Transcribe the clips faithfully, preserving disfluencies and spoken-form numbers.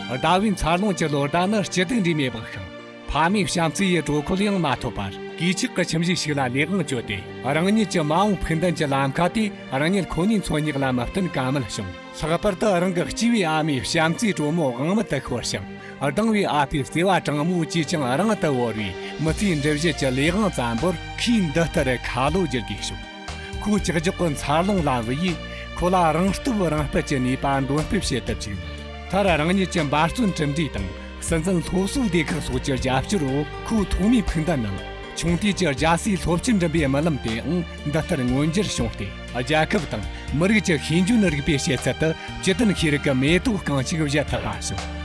ཟླ་བའི་འཚར་ལོངས་ཀྱི་ལོ་ཟླ་ནི་སྤྱི་དོན་འདྲེས་མའི་བག་ཤིང་། ཕ་མའི་བྱམས་བརྩེ་ཡི་དྲོད་ཁོལ་ཡང་མ་ཐོབ་པར། གོས་ཆག་གི་ཁྱིམ་གཞིས་ཤིག་ལ་ལས་དབང་བཅོལ་ཏེ། རང་ཉིད་ཀྱི་མ་འོངས་ཕུགས་འདུན་གྱི་ལམ་ཁ་དེ་རང་ཉིད་ཁོ་ནའི་འཚོལ་སྙེག་ལ་མི་བརྟེན་ཀ་མེད་བྱུང་། ལྷག་པར་དུ་རང་གི་གཅེས་པའི་ཨ་མའི་བྱམས་བརྩེའི་དྲོན་མོ་དབང་མེད་དུ་ཤོར་ཞིང་། སྡང་བའི་ཨ་ཕའི་བརྩེ་བ་དྲང་མོ་ཅིས་ཀྱང་རང་དུ་བོར་བའི་མི་ཚེའི་འགྲུལ་བཞུད་ཀྱི་ལས་དབང་བཙན་པོར་ཁོས་འདི་ལྟར་ཁ་ལོ་བསྒྱུར་དགོས་བྱུང་། ཁོའི་ཀྱག་ཀྱོག་གི་འཚར་ལོངས་ལ་བུ་ཡིས་ཁོ་ལ་རང་སྟོབས་རང་སྤེལ་གྱི་ནུས་པ་འདོན་སྤེལ་བྱེད་ཐུབ་ཅིང་། མཐར་རང་ཉིད་ཀྱི་འབད་བརྩོན་གྲུབ་འབྲས་དང་། སྲིད་འཛིན་སློབ་གསོའི་སྡེ་ཁག་སོགས་ཀྱི་རྒྱབ་སྐྱོར་འོག་ཁོའི་ཐོག་མའི་ཕུགས་འདུན་ནང་། ཆུང་དུས་ཀྱི་རྒྱལ་སའི་སློབ་ཆེན་འགྲིམ་པའི་རྨི་ལམ་དེའང་འདི་ལྟར་མངོན་འགྱུར་བྱུང་སྟེ། རྒྱལ་ཁབ་དང་མི་རིགས་ཀྱི་ཤེས་འཇོན་རིག་པའི་བྱེད་ཚད་དུ་སྤྱི་དོན་ཤེས་རིག་གི་མེ་ཏོག་རྐང་གཅིག་བཞད་ཐུབ་པ་བྱུང་།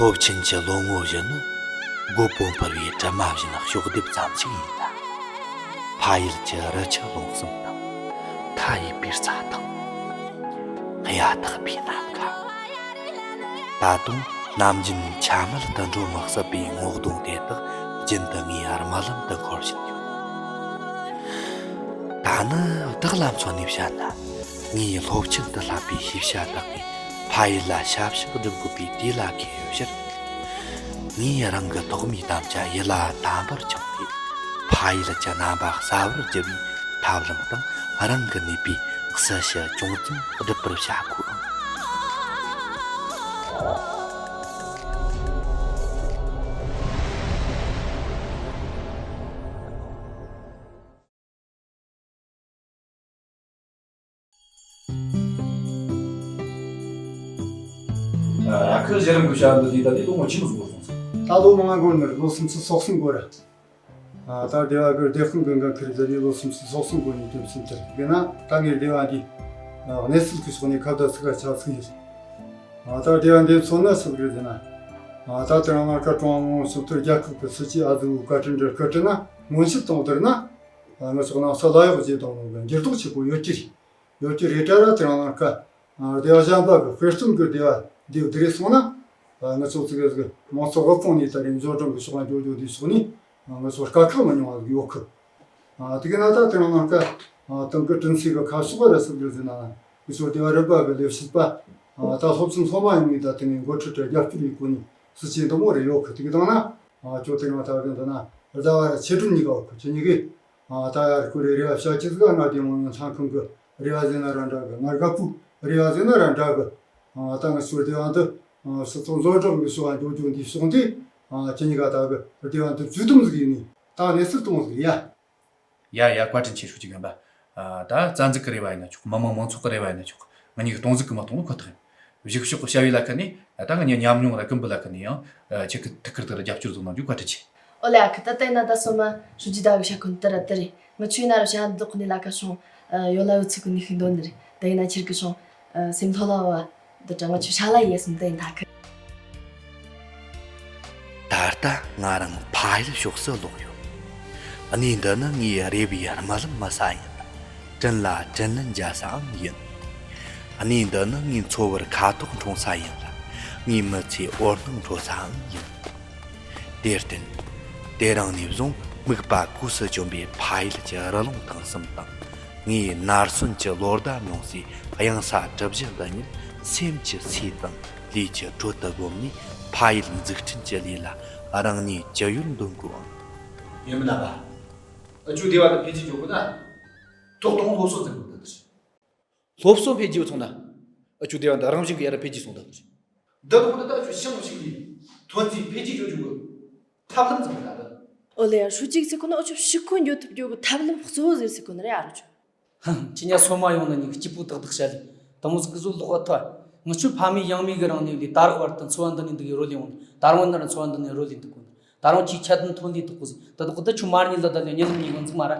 སློབ་ཆེན་གྱི་ལོ་ངོ་བཞི་ནི་སྒོ་སྤོ་འཕུར་བའི་གྲིབ་མ་བཞིན་ཕྱོགས་བསྡེབས་ཙམ་ཞིག་ཡིན་ལ། ཕ་ཡུལ་གྱི་རི་ཆུ་ཀླུང་གསུམ་དང་། མཐའ་ཡས་པའི་རྩྭ་ཐང་། གཡའ་དག་པའི་ནམ་མཁའ། ད་དུང་ནམ་རྒྱུན་ཆ་མེད་དུ་འགྲོ་མི་སྲིད་པའི་ངོ་གདོང་དེ་དག་རྒྱུན་དུ་ངའི་རྨི་ལམ་དུ་འཁོར་བཞིན་ཡོད། ད་ནི་བདག་ལ་མཚོན་ནས་བཤད་ན། ངའི་སློབ་ཆེན་དུ་བསླབ་པའི་ཤེས་བྱ་དག་གིས་ཕ་ཡུལ་ལ་ཞབས་ཕྱི་སྒྲུབ་དགོས་པའི་དུས་ལ་འཁེལ་ཡོད་ཕྱིར། ངས་རང་གི་ཐོག་མའི་དམ་བཅའ་ཡིད་ལ་དམ་པོར་བཅངས་ཏེ། ཕ་ཡུལ་གྱི་རྣམ་པ་གསལ་བོར་བསྒྱུར་བའི་ཐབས་ལམ་དང་། རང་གི་ནུས་པའི་སྲི་ཞུ་ཅུང་ཙམ་སྒྲུབ་པར་བྱ་དགོས་ཨང་། ར་ཁུ་གཞི་རིམ་གྱི་བྱ་འདི་དེ་ད་དེ་ལོ་ངོ་ཆི་མོ་ཟིག་འགོར་སོང་ཟིག་ད་ལོ་མང་ང་འགོར་ནི་རེད། ལོ་སུམ་ཅུ་སོ་གསུམ་འགོར་ར། ད་སྡེ་བ་གི་སྡེ་དཔོན་གི་འགན་ཁུར་ཟེར་ནས་ལོ་སུམ་ཅུ་སོ་གསུམ་འགོར་ནས་དེ་བཞིན་དུ་དགེ་ན་ད་ངའི་སྡེ་བ་འདི་གནས་ཚུལ་གྱི་ཕྱོགས་ནས་ཁ་བརྡ་ཚིག་ཁ་ཆགས་ཚིག་ཡིན། ད་སྡེ་བ་འདི་མཚོན་ན་སུ་གི་ཟེར་ན། ད་དེ་རིང་ལ་ཁ་ཀྲུང་དབྱང་ཕྱོགས་མཐར་རྒྱལ་ཁབ་ཀྱི་སྲིད་ཇུས་ཨ་ཟུག་བཀའ་དྲིན་འདྲ་བཀའ་དྲིན་ན་མངོན་ཤེས་གཏོང་དེར་ན། ང་ཚོ་ནང་ས་ལ་ཡོག་བྱེད་དང་ལོ་འགྱུར་ལྡོག་ཆེ་པོ་ཡོད་ཀྱི་རེད། ཡོད་ཀྱི་རེད་དྲ་ར་དེ་རང་ལ་ཁ། སྡེ་བ་གཞན་པ་གི་དཔེ་སྟོན་གི་སྡེ་བ་འདི་བསྡུ་རེ་སོང་ན། ང་ཚོ་ཚིག་གི་མང་ཚོགས་དབུལ་ཕོངས་ནས་ད་རེས་འབྱོར་འབྲིང་གི་ཕྱོགས་ལ་འགྱོ་རྒྱུ་འདི་ཕྱོགས་ནས་ང་ཚོ་དཀའ་ཁག་མི་ཉུང་བ་ཡོད་གི། དེ་གི་ན་ད་དེ་རང་ལ་ཁ། དེང་གི་དྲིན་ཚིག་གི་ཁ་ཕྱོགས་ར་སུ་གི་ཟེར་ན། ང་ཚོ་སྡེ་བ་རིམ་པ་གི་ལས་བྱེད་པ། ད་སློབ་ཆེན་སློབ་མ་ཡོང་ངེས་ད་དེ་ནས་འགོ་ཁྲིད་དྲ་རྒྱབ་སྐྱོར་ཡི་གོ་ནས་སྲིད་ཇུས་འདི་མོ་རེ་ཡོད་གི། དེ་གི་དང་ན། ང་ཚོ་དེ་རང་ད་གི་འདི་ན་རྫ་བ་ར་ཆེ་གྲུབ་གཉིས་ཀ་ཡོད་གི་ཁྱེད་གཉིས་ཀས། ད་ཡར་ཁོ་རེ་རེ་བ་བྱ་ཁྱི་ཟིག་ང་དེ་མོ་ཡང་ཚང་ཁང་གི་རེ་བ་ཟེར་ན་ར་འདྲ་གི། ང་རྒད་པོ་རེ་བ་ཟེར་ན་ར་འདྲ་གི། ད་ང་ཚོ་སྡེ་བ་འདི་སྤྱི་ཚོགས་འཛོལ་གྲོགས་ཀྱི་ཕྱོགས་ལ་འགྱོ་རྒྱུ་འདི་ཕྱོགས་འདི། ཁྱེད་གཉིས་ཀ་ད་གི་སྡེ་བ་འདི་བཅུད་སྡོམ་ཟིག་ཡིན་ནི་ད་གནས་ཚུལ་གཏོང་ཟིག་ཡ། ཡ་ཡ། བཀའ་དྲིན་ཆེ། ཧྲུའུ་ཅི་རྒན་པ། ད་རྩ་འཛུགས་ཀྱི་རེ་བ་ཡིན་ན་ཆོག་མི་མང་མང་ཚོགས་ཀྱི་རེ་བ་ཡིན་ན་ཆོག་ང་གཉིས་ཀྱིས་གཏོང་ཟིག་གི་མ་གཏོང་ལ་ཁོ་ཐག་ཡིན། གཞུག་ཕྱོགས་ཀྱི་བྱ་བའི་ལ་ཁ་ནས་ད་ང་གཉིས་ཉམས་མྱོང་ར་ཀུན་པོ་ལ་ཁ་ནས་ཡང་ཁྱེད་ཀྱི་ཐུགས་ཁུར་དེ་ལ་རྒྱབ་སྐྱོར་བཟོ་གནང་རྒྱུ་བཀའ་དྲིན་ཆེ། ཨོ་ལེ། ཨ་ཁུ་ད་ལྟ་ཡིན་ན་ད་སོ་མ་ཧྲུའུ་ཅི་ད་བའི་ཤ་ཁོན་དེ་ར་དེ་རེད། ང་ཆུ་ཡིན་ན་ར་ཤ་འདི་ཁོ་ནས་ལ་ཁ་སོང་། ཡོ་ལ་ཡོ་ཚིག་གི་ནི་ཤིང་དོན་ནི་རེད། ད་ཡིན་ན་ཁྱེད་ཀྱི་སོང་། སེམས་ལྷོད་ལྷོད་བ། འདི་དྲ་ང་ཆུ་ཤ་ལ་ཡེ་སོང་ད་ཡིན་ད་ཁུ། ད་ལྟ་ང་རང་ཕ་ཡུལ་ཕྱོགས་སུ་ལོག་ཡོད། གནས་འདི་ནི་ངའི་རེ་བའི་རྨི་ལམ་མི་ས་ཡིན་ལ། དྲིན་ལ་དྲིན་ལན་འཇལ་སའང་ཡིན། གནས་འདི་ནི་ངའི་འཚོ་བར་ཁ་དོག་འཁྲུངས་ས་ཡིན་ལ། ངའི་མི་ཚེའི་འོད་སྣང་འཕྲོ་སའང་ཡིན། དེར་བརྟེན། དེ་རིང་ནས་བཟུང་སྨུག་པ་གོས་སུ་གྱོན་པའི་ཕ་ཡུལ་གྱི་རི་ལུང་ཐང་གསུམ་དང་། ངའི་ནར་སོན་གྱི་ལོ་ཟླ་མྱོང་སའི་གཡང་ས་གྲུ་བཞི་འདི་ཉིད་སེམས་ཀྱི་སོས་དང་ལུས་ཀྱི་དྲོད་དུ་བསྒོམས་ནས་ཕ་ཡུལ་འཛུགས་སྐྲུན་གྱི་ལས་ལ་རང་ཉིད་ཇི་ཡོད་འདོན་དགོས་ཨང་། ཡོད་མིན་ན་པ། འུ་ཅུ་སྡེ་བ་དུ་འཕེལ་རྒྱས་འགྲོ་དགོས་ན། ཐོག་དང་སློབ་གསོ་འཛིན་དགོས་ད་དེར། སློབ་གསོ་འཕེལ་རྒྱས་སོང་ན། འུ་ཅུ་སྡེ་བ་འདི་རང་བཞིན་གྱིས་ཡར་འཕེལ་རྒྱས་སོང་ད་དེར། འདི་དག་འདི་ད་ཆུ་ཤིང་ཞིག་ལས་ཐོན་རྫས་འཕེལ་རྒྱས་འགྲོ་རྒྱུ་གི་ཐབས་ལམ་ཙམ་རེད་ད། ཨོ་ལེ་ཡ། ཧྲུའུ་ཅི་ཟེར་གོ་ནི་འུ་ཆོ་ཕྱུག་པོ་འགྱོ་ཐུབ་རྒྱུ་གི་ཐབས་ལམ་གཙོ་བོ་ཟེར་ཟེར་གོ་ནི་རེད་ཨ་རོ་ཆོ། ཧང་། ཁྱེད་ཉ་སོ་མ་ཡོང་ན་ཉིན་གཅིག་པུ་ཏག་ཏག་བྱ་ལེ། དེ་མོ་ཟིག་གི་བཟོ་ལོག་ག་ཐོ། ང་ཆོ་ཕ་མེས་ཡང་མེས་གི་རིང་ནས་ལས་ད་རག་བར་དུ་འཚོ་བ་འདི་ནས་འདུག་གི་རོ་ལེ་འོང་། ད་རུང་འདི་རུ་འཚོ་བ་འདི་ནས་རོ་ལེ་འདུག་གོ། ད་རུང་ཁྱིའི་ཁྱད་ལྡན་ཐོན་ལས་འདུག་གོ་ཟིག་ད་འདུག་གོ། ད་ཆུ་མར་ཉིན་ལ་ད་ལེ་ཉིན་ལ་ཉིན་གང་ཟིག་མ་ར།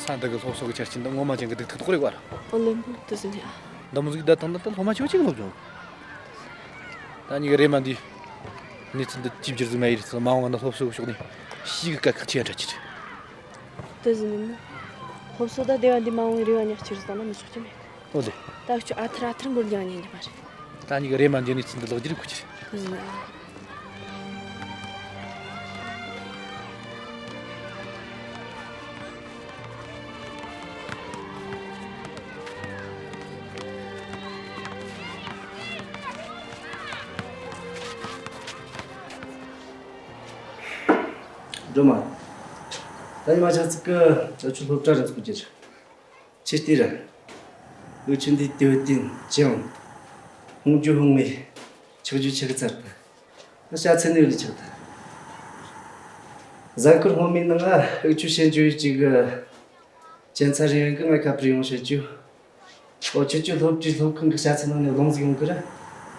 ད་འདི་གི་སློབ་གསོ་གི་ཆ་རྐྱེན་འདི་ངོ་མ་ཅན་གི་སྡུག་ཐུག་ཐོག་རེད་བ། ཨོ་ལེ་མོ་དེ་ཟིན་ཡ། འདི་མོ་ཟིག་བསྡད་བཏང་ན་ད་སློབ་མ་ཆེ་བ་ཅིག་སློབ་སྦྱོང་། ད་གཉིས་ཀ་རེད་མ་འདི། གནས་ཚུལ་འདི་ཅིའི་བསྒྱུར་ཟིག་མ་ཡིན་རིགས་སུ་མ་འོངས་ན་སློབ་གསོ་གི་ཕྱོགས་ནས་ཞིག་གི་དཀའ་ཁག་ཆེ་བ་འདྲ་ཅིག་རེད། དེ་ཟིན་ཡིན་ན། སློབ་གསོ་ད་སྡེ་བ་འདི་མ་འོངས་རེ་བ་ཉག་ཅིག་རེད་བཏང་ན་མི་ཆོག་གི་མེད། ཨོ་ལེ། ད་ཁྱོད་ཨ་ཐར་ཨ་ཐར་འགོར་རྒྱག་ཉན་རྒྱུ་མ་རེད། ད་གཉིས་ཀ་རེད་མ་འདི་གནས་ཚུལ་འདི་ལོག་རྒྱུ་རེད་གོ་ཅི་རེད། ཨ། སྒྲོལ་མ། ད་ཉི་མ་ཆ་ཚིག་གི་ད་ཁྱོད་སློབ་གྲྭ་རུ་འཚོགས་རྒྱུ་རེད། ཆི་སྟེ་ར། འུ་ཆོ་འདི་དེ་བསྟན་ཅང་། ཧོང་རྒྱུ་ཧོང་མེད། ཆག་རྒྱུ་ཆག་ཚར་ད། ཨ་ཤ་ཚ་ནི་ལི་ཆག་ད། གཟའ་འཁོར་སྔོན་མའི་ནང་ང་འུ་ཆོ་ཤན་ཆོས་ཅིག་གི་གྱེན་ཚ་རིང་གི་ང་ཁ་པར་ཡོང་བཤད་རྒྱུ། ཨོ་ཁྱོད་ཆོ་སློབ་གྲྭའི་སློབ་ཁང་གི་ཤ་ཚ་ནང་ནས་རླུང་ཟིག་ཡོང་གི་ར།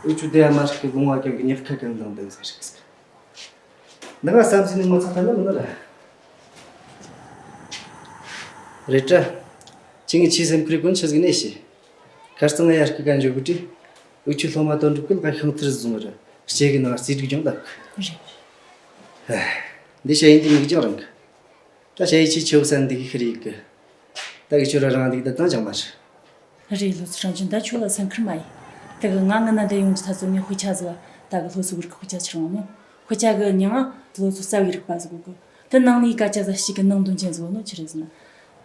འུ་ཆོ་དེ་ཡ་མ་ཧྲིག་གི་ལུང་བ་གན་གི་ཉག་ཁ་གན་དང་ལྡན་ས་ཧྲིག་ཟིག་འདི་ང་བསམ་གཟས་ནས་ངོ་ཚ་ཐལ་ལ་མིན་ན་ར། རེད་དྲ། ཁྱེད་ངའི་ཆེས་སེམས་ཁུར་གོན་ཆི་ཟིག་ནས་ཤེས། ཁར་སང་ང་ཡར་སྐུ་གན་འཇོག་གི་དྲི། འུ་ཆོའི་སློབ་མ་དོན་གྲུབ་ཀུན་ལ་ཤིང་ཐིར་བཟུང་ར་སྐྱེ་གི་ནང་རྩིས་སྒྲིག་སྦྱོང་ལབ་གི། རེད། ཨ། འདི་བཤད་ཡིན་དེ་མིག་རྒྱང་རིང་གི། ད་བཤད་ཡིན་ཆེས་ཆེ་བོ་ས་འདི་གི་ཁི་རེ་ཡིག་གི། ད་གི་ཆོ་ར་རང་འདི་གི་ད་ཏང་ཅང་མ་རེད། རེད། ལོ་ཚོད་རང་བཞིན་ད་ཁྱོད་ལ་སེམས་ཁུར་མ་ཡིན། དེ་གི་ང་ངི་ན་འདི་ཡོང་གི་ཐ་ཚོ་ངས་དཔེ་ཆ་ཟིག་ད་གི་ལྷོ་སུ་གུར་གི་དཔེ་ཆ་ཆི་རང་མོ། དཔེ་ཆ་གི་མྱིང་ང་ལོ་ཚོད་རྩ་བའི་རིག་པ་ཟིག་གོ་གི། དེ་ནང་ནས་སྐད་ཆ་ཟིག་ཞིག་གི་ནང་དོན་ཅན་ཟིག་ནོ་ཆི་རེད་ཟེར་ན།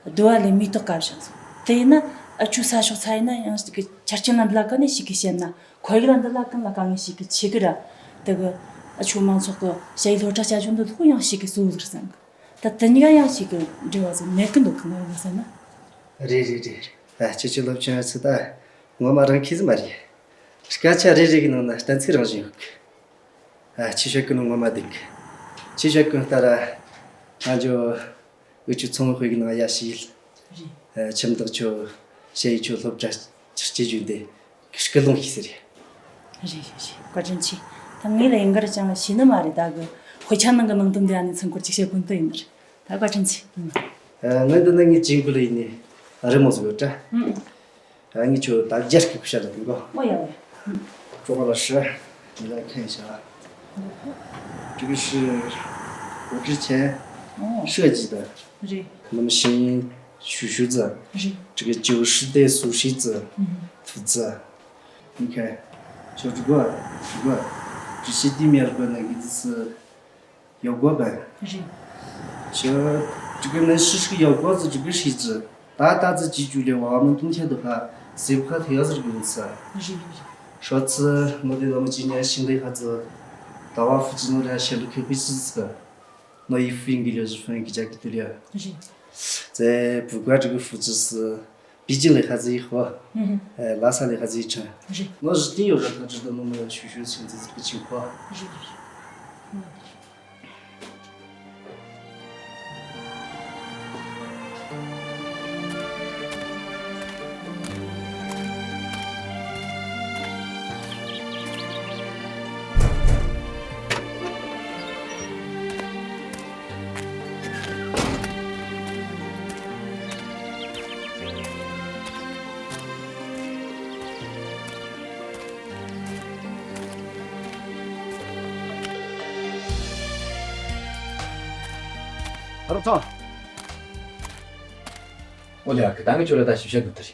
སྡུ་བ་ལས་མེ་ཏོག་དཀར་བཞིན་ཟིག་དེ་ཡིན་ན་ཨ་ཆུ་ས་ཕྱོགས་ཚ་ཡིན་ན་ཡང་ཞིག་གི་ཆ་རྐྱེན་ལ་འདི་ལ་ཀ་ནས་ཞིག་གི་བཤད་ན་ཁོར་ཡུག་ལ་འདི་ལ་ཀུན་ལ་དཀའ་ངལ་ཞིག་གི་ཆེ་གི་ར། དེ་གི་ཨ་ཆུ་མང་ཚོགས་གི་ཞ་ཡི་སློབ་གྲྭ་བྱ་རྒྱུ་འདི་ལྷོ་ཡང་ཞིག་གི་གཙོ་བོ་ཟིག་བསམ་གི། ད་དེ་གཉིས་ཀ་ཡང་ཞིག་གི་འབྲེལ་བ་ཟིག་མེད་གི་འདུག་གི་ངོ་མ་ཟེར་ན། རེད་རེད་རེད། ཨ་ཁྱེད་ཆོ་སློབ་ཆུང་ཚོ་ད་ངོ་མ་རང་ཁྱི་ཟིག་མ་རེད། སྐད་ཆ་རེ་རེ་གི་ནང་ན་གཏན་ཚིགས་རང་བཞིན་ཡོད་གི། ཨ་ཁྱི་ཤོད་གི་ནོ་ངོ་མ་བདེན་གི། ཁྱི་ཤོད་གི་ལྟ་ར། ང་ཚོ་འུ་ཆོ་ཚོང་དཔོན་གི་ནང་ཡ་ཞིག་ཡིན། རེད། ཨ་ཁྱིམ་བདག་ཆོ་ཞ་ཡི་ཆོ་སློབ་གྲྭ་ཆིར་སྐྱེ་རྒྱུ་འདི་སྐུལ་སློང་ཞིག་ཟེར་ཡ། རེད་རེད་རེད། བཀའ་དྲིན་ཆེ། ད་ངས་ལ་ཡིན་གར་ཅང་ཤེས་ནི་མ་རེད། ད་གི་དཔེ་ཆ་ནང་གི་ནང་དོན་འདི་ཨ་ནི་ཚང་སྐོར་ཅིག་བཤད་དགོས་འདོད་ཡིན་ནི་རེད། ད་བཀའ་དྲིན་ཆེ། ཨ་ངས་འདི་ནི་ངའི་ཅིང་གུ་ལ་ཡིན་ནི་རི་མོ་ཟིག་ཡོད་དྲ། ཨ་ངས་ཁྱོད་ད་རྒྱ་སྐད་ཤར་ལ་དུང་གོ། ཨོ་ཡ་ཡ། 中国老师，你来看一下啊。这个是我之前设计的。那么新许许子，这个九十代苏西子，福子，你看，就这个，这个，这些地面儿个那个是 ཡག་པོ་བན། རེད། ཤ། ཅི་གི་ནི་ཤི་ཤི་ཡག་པོ་ཟི་ཅི་གི་ཤི་ཅི། ད་ད་ཙི་ཅི་ཅུ་ལེ་བ་མི་མཐོང་ཆ་དུ་ཧ་སེ་ཕ་ཐི་ཡ་ཟིར་གི་ཚ། རེད་རེད་རེད། ཤོ་ཚི་མོ་དེ་ལ་མི་ཅི་ཉ་ཤིང་ལེ་ཧ་ཙི། ད་བ་ཧྥུ་ཅི་ནོ་ར་ཤ་ལུ་ཁེ་ཕི་ཅི་ཙི་ག། ནོ་ཡི་ཧྥུ་ཡིན་གི་ལེ་ཟི་ཧྥུ་ཡིན་གི་ཅ་གི་ཏུ་ལེ། རེད། ཙེ་བུ་ག་ཅི་གི་ཧྥུ་ཅི་སི། པི་ཅི་ལེ་ཧ་ཙི་ཧོ། ལ་ས་ལེ་ཧ་ཙི་ཆ། རེད། ནོ་ཟི་ཏི་ཡོ་ར་ཐ་ཅི་ད་ནོ་མ་ཡ་ཤུ་ཤུ་ཆིང་ཙི་ཙི་གི་ཆིང་ཧོ། རེད་རེད་རེད། ཨ་རོགས་ཚང་། ཨོ་ལེ། ཨ་ཁུ་ད་ངས་ཁྱོད་ལ་ད་ཞིབ་བཤད་དགོས་ཐུག་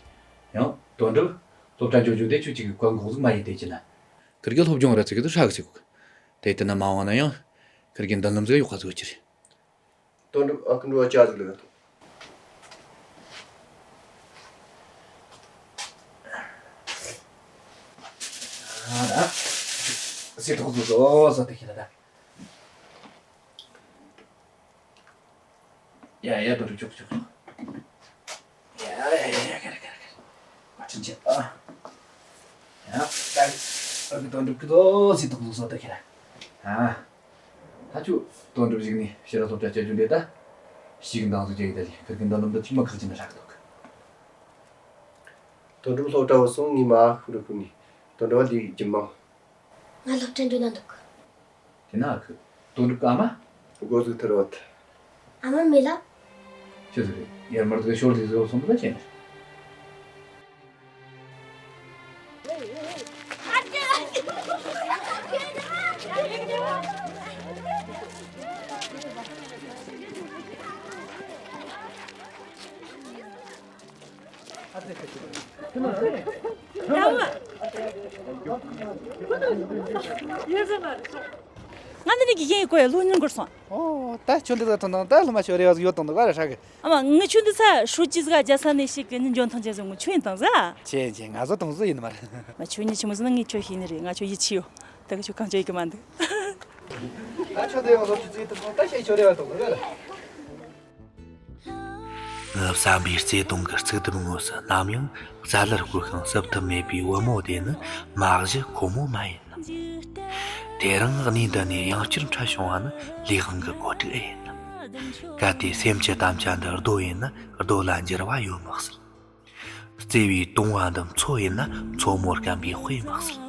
རེད། ཡང་དོན་གྲུབ་སློབ་གྲྭ་འཇོག་རྒྱུ་དེ་ཁྱོད་ཅིག་གི་བཀའ་འགོག་ཟིག་མ་ཡིན་དེ་ཅི་ན། ཁིར་གི་སློབ་སྦྱོང་ར་ཚིག་གི་དུ་ཧྲ་གི་ཚིག་གོ། དེ་ལྟ་ན་མ་འོང་ན་ཡང་ཁིར་གི་མདུན་ལམ་ཟིག་ཡོག་ག་ཟིག་ཡོད་ཀྱི་རེད། དོན་གྲུབ་ཨ་ཁུ་འགྲོ་བ་ཅག་ཟིག་ལ་ཡོད། ཨ་ར། སི་ཐོག་ཏུ་བཟོ་ས་དེ་ཁྱེད་ལ་ད། ཡ་ཡ་དོ་རུ་ཅོག་ཅོག་ཅོག་ཡ་ཡ་ཡ་ཡ་ཁེ་རེ་ཁེ་རེ་ཁེ་རེ། བཀའ་དྲིན་ཆེ་ཨ། ཡ་ད་ཨ་ཁུ་དོན་གྲུབ་ཁུ་དོ་སི་ཐོག་ཏུ་བཟོ་ད་ཁྱེད་ལ། ཨ། ད་ཁྱོད་དོན་གྲུབ་ཞིག་ནས་ཕྱི་ར་སློབ་གྲྭ་བསྐྱལ་རྒྱུ་འདི་ད། ཞིག་འདང་ཟིག་རྒྱག་གི་ད་ལི་ཁིར་གི་འདང་ལམ་འདི་ཅིག་མ་ཁག་ཅིག་ན་ཧྲག་འདུག་དོན་གྲུབ་སློབ་གྲྭ་བུད་སོང་ངས་མ་ཨ་ཁུ་རུ་ཁུ་ནས་དོན་གྲུབ་ལི་རྒྱུ་མང་། ང་སློབ་གྲྭ་འགྲོ་ན་འདུག་དེ་ན་ཨ་ཁུ་དོན་གྲུབ་གི་ཨ་མ། སྒོ་ཟིག་ཐར་བ་ད། ཨ་མ་མེད་ལ། ཆི་ཟིག་རེད། ཡར་མར་དུ་ཞོར་དུ་བཟོ་སོང་ད་ཅན། ང་འདི་ནས་དགེ་རྒན་ཡིན་གོ་ཡ་ལོ་ཉུང་འགོར་སོང་། ཨོ། ད་ཁྱོད་འདི་ལ་ཐོན་དང་ད་སློབ་མ་ཞོ་རེ་བ་ཟིག་ཡོད་དང་འདུག་ག་ར་ཧྲ་གི། ཨ་མ་ངི་ཆུ་འདི་ས་ཧྲུའུ་ཅི་ཟིག་རྒྱ་ས་ནས་ཞིག་གི་ནི་འཇོན་ཐང་ཅན་ཟིག་ངུ་ཆུ་ཡིན་དང་ཟ། ཆེ་ཆེ་ང་ཚོ་དང་ཟི་ཡིན་མ་རེད། མ་ཆུ་ཉི་ཆི་མོ་ཟི་ན་ངི་ཆོ་ཤེས་ནི་རེད། ང་ཆོ་ཡི་ཆི་ཡོ། ད་གི་ཆོ་གང་ཆོ་ཡི་གི་མ་འདུག་ད་ཆོ་དེ་ཡང་ལོ་ཆུ་ཚིག་ཏུ་སོང་ད་ཤེས་ཆོ་རེ་བ་དང་འདུག་ག་ར། ངའི་བསམ་པའི་བརྩེ་དུང་གི་གཙུག་ཏོར་ངོས་སུ་ནམ་ཡང་རྩ་ལེར་བསྐོར་ཤིང་བསུབ་ཐུབ་མེད་པའི་བུ་མོ་དེ་ནི་མ་གཞི་ཁོ་མོ་མ་ཡིན་ནམ། དེ་རིང་གནས་འདི་ནས་ཡང་བསྐྱར་འཕྲད་བྱུང་བ་ནི་ལས་དབང་གི་གོ་སྒྲིག་ཨེ་ཡིན་ནམ། གལ་ཏེ་སེམས་ཀྱི་དམ་བཅའ་འདི་རྡོ་ཡིན་ན་རྡོ་ལ་འགྱུར་བ་ཡོད་མི་སྲིད། བརྩེ་བའི་བཏུང་བ་འདི་མཚོ་ཡིན་ན་མཚོ་མོར་སྐམ་པའི་དཔེ་མི་སྲིད།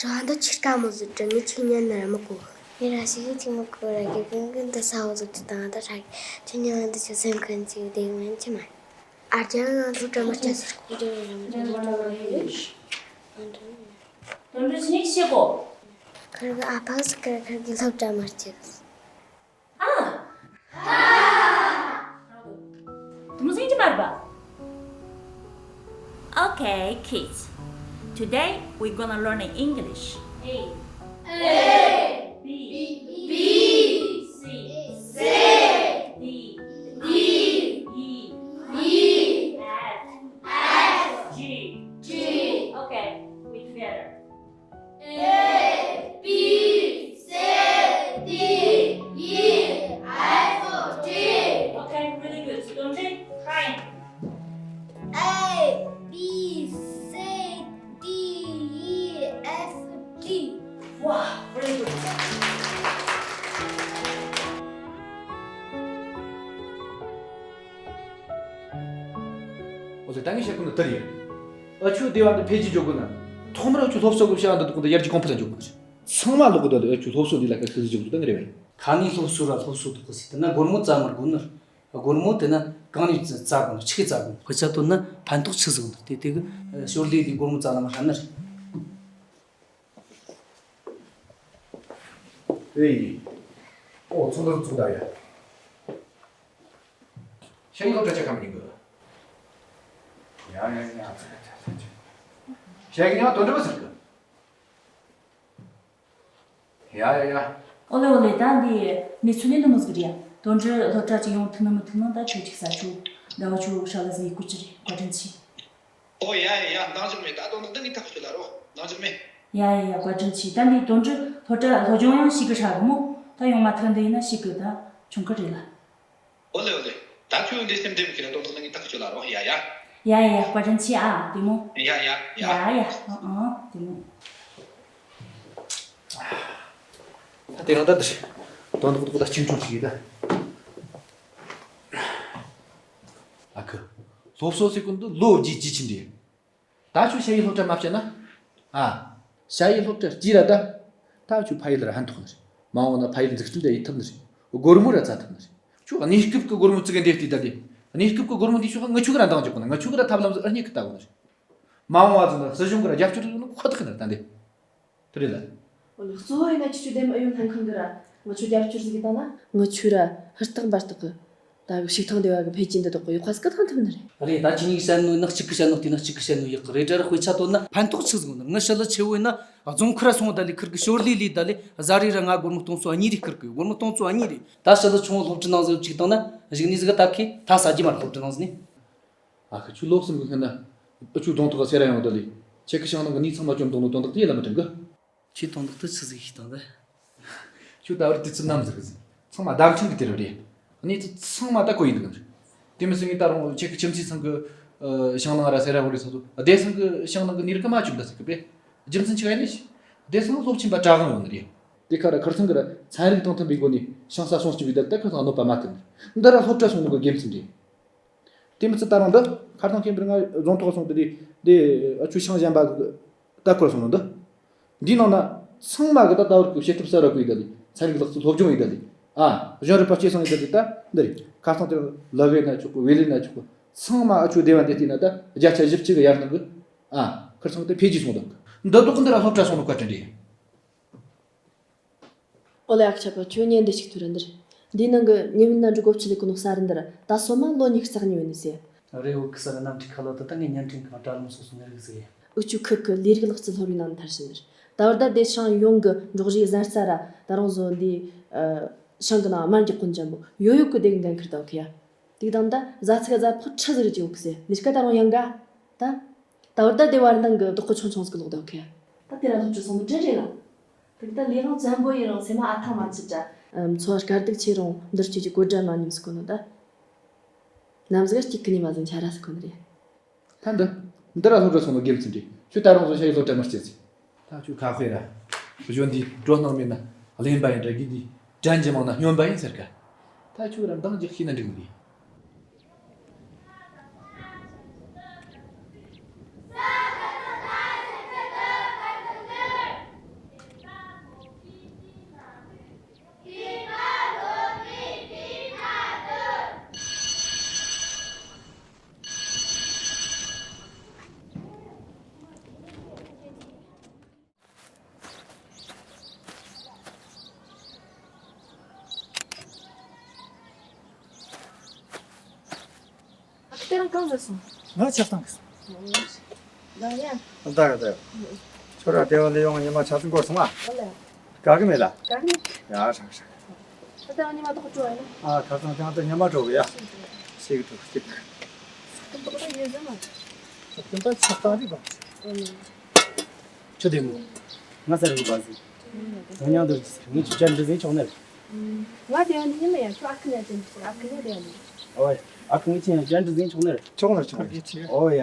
དྲ་འདི་ཆི་ཀ་མོ་ཟིག་དྲ་ངས་ཆི་ཉན་ན་ར་མི་གོ། ངས་ར་ཞིག་གི་ཆི་མི་གོ་ར་གི་གི་གི་འདི་ས་འོ་ཟིག་ཏུ་དང་ད་ཧྲ་གི་ཆི་ཉན་འདི་ཆི་སེམས་ཁན་ཆི་བདེ་གི་མན་ཆི་མ། ཨ་རྒྱ་ང་ཚོ་དྲ་མ་ཆ་སི་ཁུ་ཅི་ར་མི་དྲ་མ་ཧུ་ལུ་ཤི། དོན་འགྲུབ་ཆི་ཉིག་ཤེས་གོ། ཁར་གི་ཨ་ཕ་སི་ཁར་ཁར་གི་སློབ་གྲྭ་མར་ཆི་གི། ཨ། དུ་མོ་སེང་གི་མར་བ། Okay, kids. Today we're gonna learn in English. A. A. B. B. C. C. D. D. E. E. F. F. G. G. Okay, we together. A, B, C, D, E, F, G. Okay, really good. So don't you try. A, B, C, D, E, F, G. Wow, really good. ཨོ་ཙི་ད་ངས་བཤད་ཁུལ་ནི་དེ་རེད། ཨ་ཆུ་སྡེ་བ་འདི་འཕེལ་རྒྱས་འགྲོ་དགོས་ན། ཐོག་མར་ཨ་ཆུ་སློབ་གསོ་གི་བྱ་བ་འདི་དག་འདི་ཡར་རྒྱས་གོང་འཕེལ་ལ་འཇུག་དགོས་ཀྱི། ཚང་མ་ལོག་གི་འདུག་ལ་ཨ་ཆུ་སློབ་གསོ་འདི་ལ་དཀའ་ཁག་ཟིག་འཇུག་འདུག་ད་ངས་རེད་བས། ཁ་ནས་སློབ་གསོ་ར་སློབ་གསོ་འདུག་གི་ཟེར་དེ་ན་སྒོར་མོ་རྩ་མར་དགོས་ནི། སྒོར་མོ་དེ་ན་གང་ནས་རྩ་དགོས་ནི་ཆི་གི་རྩ་དགོས་ནི་དཔེ་ཆ་བཏོན་ན་ཕན་ཐོགས་ཆི་ཟིག་འདུག་དེ་དེ་གི་ཞོར་ལས་དེ་སྒོར་མོ་རྩ་ལ་མ་ཧྲ་ནི་རེད། ཨེ། ཨོ་ཚོགས་འདུ་ཚོགས་ད་ཡ། ཤེས་ཡོན་སློབ་གྲྭ་ཆ་ཁམས་ཡིན་གི། ཡ་ཡ་ཡ་ཚ་ཚ་ཚ་ཚ། ཤེས་ཡོན་དོན་འགྲུབ་ཟེར་གི། ཡ་ཡ་ཡ། ཨོ་ལེ་ཨོ་ལེ་ད་འདི་གནས་ཚུལ་ནི་འདི་མོ་ཟིག་རེད་ཡ། དོན་འགྲུབ་སློབ་གྲྭ་ཅིག་ཡོང་ཐུབ་ན་མི་ཐུབ་ན་ད་ཁྱོད་ཅིག་ས་ཆུ་ཟླ་བ་ཆུ་ཧྲ་ལ་ཟིག་ཡི་སྐུ་ཅི་རེད་བཀའ་དྲིན་ཆེ། ཨོ་ཡ་ཡ་ཡ་འདང་ཞིག་མེད་ད་དོན་དག་འདི་ངས་ཐག་གཅོད་ལ་རོ་འདང་ཞིག་མེད། ཡ་ཡ་ཡ་བཀའ་དྲིན་ཆེ། ད་འདི་དོན་འགྲུབ་སློབ་གྲྭ་སློབ་སྦྱོང་ཡང་ཞིག་གི་ཧྲ་གི་མོ་ད་ཡོང་མ་ཐུབ་འདི་ཡིན་ན་ཞིག་གི་ད་ཆུང་གི་རེད་ལ། ཨོ་ལེ་ཨོ་ལེ། ད་ཁྱོད་འདི་སེམས་འདྲེན་གྱི་ལ་དོན་དག་ལ་ངས་ཐག་གཅོད་ལ་རོ་ཡ་ཡ། ཡ་ཡ་ཡ་བཀའ་དྲིན་ཆེ་ཨ་དེ་མོ། ཡ་ཡ་ཡ། ཡ་ཡ་ཨ་ཨ་དེ་མོ། ད་དེ་རིང་ད་དེ་དོན་དག་ཏོག་ད་གཅིག་མཚུངས་ཅིག་ཡིན་ད། ཨ་ཁུ། སློབ་གསོ་ཟེར་གོ་འདི་ལོ་རྒྱུས་ཀྱི་ཆི་འདྲ། ད་ཁྱོད་ཞ་ཡི་སློབ་གྲྭ་མ་བསྐྱལ་ན། ཨ། ཞ་ཡི་སློབ་གྲྭ་སྐྱེས་ར་ད། ད་ཁྱོད་ཕ་ཡུལ་ལ་ཕན་ཐོགས་ནི་རེད། མ་འོངས་ན་ཕ་ཡུལ་འཛུགས་སྐྲུན་དེ་ཡེད་ཐུབ་ནི་རེད། སྒོར་མོ་ར་བཙལ་ཐུབ་ནི་རེད། ཁྱོད་གནས་སྐབས་ཀྱི་སྒོར་མོ་བཙུགས་གི་འདེབས་ཏེ་ད་དེ། གནས་སྐབས་ཀྱི་སྒོར་མོ་འདི་ཁྱོད་ང་ཆོ་གི་ར་འདང་རྒྱག་དགོས་ན་ང་ཆོ་གི་ར་ཐབས་ལམ་ཟིག་ཨ་རྙེད་གི་ལྟ་དགོས་ནི་རེད། མ་འོངས་བ་ཟིག་ན་སྲིད་གཞུང་གི་ར་རྒྱབ་སྐྱོར་ཟིག་ནི་ཁོ་ཐག་གི་ནི་རེད་ད་འདི། དེ་རེད་ལ། འོ་ལེ་གཙོ་བོ་ཡིན་ན་ཁྱེད་ཆོ་འདེམས་ཨུ་ཡོན་ལྷན་ཁང་གི་ར་ང་ཆོ་རྒྱབ་སྐྱོར་ཟིག་གི་བཏང་ན། ང་ཆོ་ར་ཧུར་ཐག་འབད་ཐག་གི་ད་གི་ཕྱུགས་ཐང་སྡེ་བ་གི་འཕེལ་རྒྱས་འདི་དག་གི་ཡོད་ཁ་སྐུ་ཐང་ཐུབ་ནི་རེད། རེད་ད་ཁྱེད་གཉིས་བཤད་ནོ་ཡིན་ན་གཅིག་གི་བཤད་ནོ་བལྟས་ན་གཅིག་གི་བཤད་ནོ་ཡག་གི་རེད་དྲ་ར། དཔེ་ཆ་བཏོན་ན་ཕན་ཐོགས་ཆི་ཟིག་ཡོད་ནི་རེད། ང་ཞི་ལུ་ཆེ་བོ་ཡིན་ན་རྫོང་ཁུལ་ར་སོང་ད་ལས་ཁུར་གི་ཞོར་ལས་ལས་ད་ལས་ཟ་རེ་ར་ང་སྒོར་མོ་སྟོང་ཚོ་གཉིས་རེ་ཁུར་གི་སྒོར་མོ་སྟོང་ཚོ་གཉིས་རེ། ད་ཞི་ལུ་ཆུང་བོ་སློབ་གྲྭ་ནང་ཟིག་གཅིག་བཏང་ན་གཞུག་ནས་ཟིག་ད་ཁེ་ད་ཟ་རྒྱུ་མ་རེད། སློབ་གྲྭ་ནང་ཟིག་ནས། ཨ་ཁུ་ཁྱོད་ལོ་གསུམ་གི་སྔོན་ན་ཨུ་ཆུ་རྫོང་ཐོག་ག་སེ་ར་ཡོང་ད་ལས་ཁྱེད་ཀྱི་ཞང་ནང་གི་ནི་ཚང་མ་བཅོམ་བཏང་ནོ་དོན་དག་དེ་ལ་མི་དྲན་གི། ཁྱེད་དོན་དག་དེ་ཆི་ཟིག་ཤེས་དང་ད། ཁྱོད་ད་བར་དུས་ཚོད་ནམ་ཟིག་ཟིག་ཚང་མ་བདག་ཆེན་གི་དེ་རུ་རེད། གནས་ཚུལ་ཚང་མ་ད་གོ་ཡི་འདུག་གི། དེ་མི་སྲིད་ངས་ད་རུང་ཁྱེད་ཀྱི་ཁྱིམ་མཚེས་ཚང་གི་ཨ་ཞང་ནང་ར་སེ་ར་ཧོ་རེ་ཚོ་ཚོ་བདེ་སང་གི་ཞང་ནང་གི་ནི་རི་ཀ་མ་བཅུག་ད་ཟིག་གི་པས། རྒྱུ་མཚན་ཆི་ག་ཡིན་ནི་ཤི། བདེ་སང་སློབ་ཆེན་པ་གྲྭ་གང་ཡོང་ནི་རེད། དེ་ཁ་ར་ཁར་ཚང་གི་ར་ཚན་རིག་དང་མཐུན་པའི་སྒོ་ནས་ཞིང་ས་སྲུང་སྐྱོབ་བྱས་ད་ཁར་ཚང་གནོད་པ་མ་ཐེབས་ནི། འདི་ར་སློབ་གྲྭ་སོང་ནི་གི་དགེ་མཚན་རེད། དེ་མི་ཚད་ད་རུང་འདི་ཁར་ཐང་མཁན་པར་ང་རྫོང་ཐོག་སོང་དེ་དེ་དེ་ཨ་ཆུ་ཤང་གཞན་པ་ལྟ་སྐོར་སོང་ནོ་འདི། འདིའི་ནང་ན་ཚང་མ་གི་ད་ད་བར་གི་བྱེད་ཐབས་གསར་བ་བཀོད་ཡི་ད་ལི། ཚན་རིག་ལག་རྩལ་སློབ་སྦྱོང་ཡི་ད་ལི། ཨ། གཞུང་རིག་པ་སྐྱེད་སྲིང་ཡི་ད་ལི། ད་འདི་རེད། ཁ་སང་དེར་ལ་བེ་ན་ཆོག་གི། ཝེ་ལི་ན་ཆོག་གི། ཚང་མ་ཨ་ཆོ་སྡེ་བ་འདི་བལྟས་ན་ད་བརྒྱ་ཆ་བཞི་བཅུ་གི་ཡར་སྣང་གི། ཨ། ཁིར་ཚང་དེ་འཕེལ་རྒྱས་སོང་དང་། འདི་དོག་གི་འདི་ར་སློབ་གྲྭ་སོང་ནོ་བཀའ་དྲིན་རེད། ཨོ་ལེ། ཨ་ཁུ་ཆོས་པ། ཁྱོད་ཉན་འདི་ཞིག་ཐུ་ར་འདིར། འདིའི་ནང་གི་ཉེ་མིན་ན་འགྲུ་གོ་ཆི་ལི་གི་ནོ་གསར་འདིར་ད་སོ་མ་ལོ་ཉི་ཤུ་རྩ་གཉིས་བའི་ནི་ཟེར། རེ་འུ་ཁུ་ས་གི་གནམ་གྲུ་ཁ་ལོ་ད་ད་ངས་བརྙན་འཕྲིན་ཁང་དྲ་ལམ་སོ་སོ་ནས་རིག་ཟེར། འུ་ཆུ་ཁུ་ཁུ་ལས་རིགས་ལག་རྩལ་སློབ་གྲྭའི་ནང་ནས་མཐར་ཕྱིན་ནི་རེད། ད་བར་ད་དེ་ཤང་ཡོང་གི་འབྲོག་རིགས་གཟན་རྩྭ་ར་ད་རང་བཟོ་འདི། ཨ། ཤང་གི་ནང་དམར་འགྱོག་ཀུན་ཅན་པོ་ཡོ་ཡོ་གི་དེ་གི་འགན་ཁུར་ད་འུ་ཁུ་ཡ། དེ་དང་ད་ཟ་ཚིག་ཟ་ཕོག་ཁྲི་ཟིག་རེ་ཅིག་འུ་ཁུ་ཟེར་ལས་ཀ་ད་རང་ཡང་ག་ད། ད་བར་ད་དེ་བར་འདང་གི་རྡོག་ཁོ་ཆུང་ཆུང་ཟིག་ལོག་ད་འུ་ཁུ་ཡ། ད་དེ་ར་སློབ་གྲྭ་སོང་ནི་དྲན་རེད་ལ། དེ་ད་ལས་རང་བཙན་པོ་ཡིན་རང་སེམས་མ་ཨ་ཐང་མ་ཚུད་ད། ཨ། འཚོ་བ་དཀའ་སྡུག་ཆེ་རུང་འདིར་སྐྱེ་རྒྱུ་གོ་སྒྲ་མ་ཉམས་སུ་གོ་ནོ་ད། ནམ་ཟིག་སྐྱིད་ཀི་ནི་མ་ཟིན་ཆ་ར་སུ་གོ་ནི་རེད། ད་འདི། འདི་ར་སློབ་གྲྭ་སོང་ནོ་དགེ་མཚན་རེད། ཁྱོད་ད་རང་བཟོ་ཤ་ཡི་སློབ་གྲྭ་མི་སྐྱེ་ཚེ། ད་ཁྱོད་ཁ་དཔེ་ར། གཞོན་དུས་འགྲོ་སྣང་མེད་ན་གླེན་པ་ཡིན་འདྲ་གི་དུས་དྲན་གྱི་མང་ན་སྨྱོན་པ་ཡིན་ཟེར་ཀ། ད་ཁྱོད་ར་འདང་རྒྱག་ཤེས་ན་འགྲིག་ནི་རེད། ཨ་ཁུ་དེ་རིང་གང་ཟེར་སོང་། ང་ཆབ་བཏང་གི་སོང་། ད་ཡ། ད་ག་ད། ཁྱོད་ར་སྡེ་བ་ལས་ཡོང་ཉི་མ་ཆ་ཚང་འགོར་སོང་ཨ། ཨོ་ལེ། དགའ་གི་མེད་ལ། དགའ་གི་མེད། ཡ་ཧྲག་ཧྲག་ད་ལྟ་ཉི་མ་ཐོག་འགྲོ་ཡ་ན། ཨ་ཁ་སང་ཅང་ད་ཉི་མ་འགྲོ་གི་ཡ། ཤེས་གི་འགྲོ་གི་ཤེས་གི། ད་ལྟ་ད་ཡོད་ཟེར་མ། ད་ལྟ་ཆབ་བཏང་རིག་ག་ཨོ་ལེ། ཁྱོད་བདེ་མོ། ང་ས་རུ་བ་ཟིན། ང་མཉམ་དུ་ངས་ཁྱོད་བཅར་འདྲི་ཟིན་ཆོག་ནི་རེད། ང་དེ་ཡང་འདི་ཉིན་ལ་ཡང་ཁྱོད་ཨ་ཁུ་ནས་དེ་འདྲི་ཟིན་ཨ་ཁུ་ནས་དེ་ཡང་འདི། ཨོ་ཡ། ཨ་ཁུ་ངས་ཁྱེད་ཡང་བཅར་འདྲི་ཟིན་ཆོག་ནི་རེད། ཆོག་ནི་རེད་ཆོག་ནི་རེད། ཨོ་ཡ་ཡ།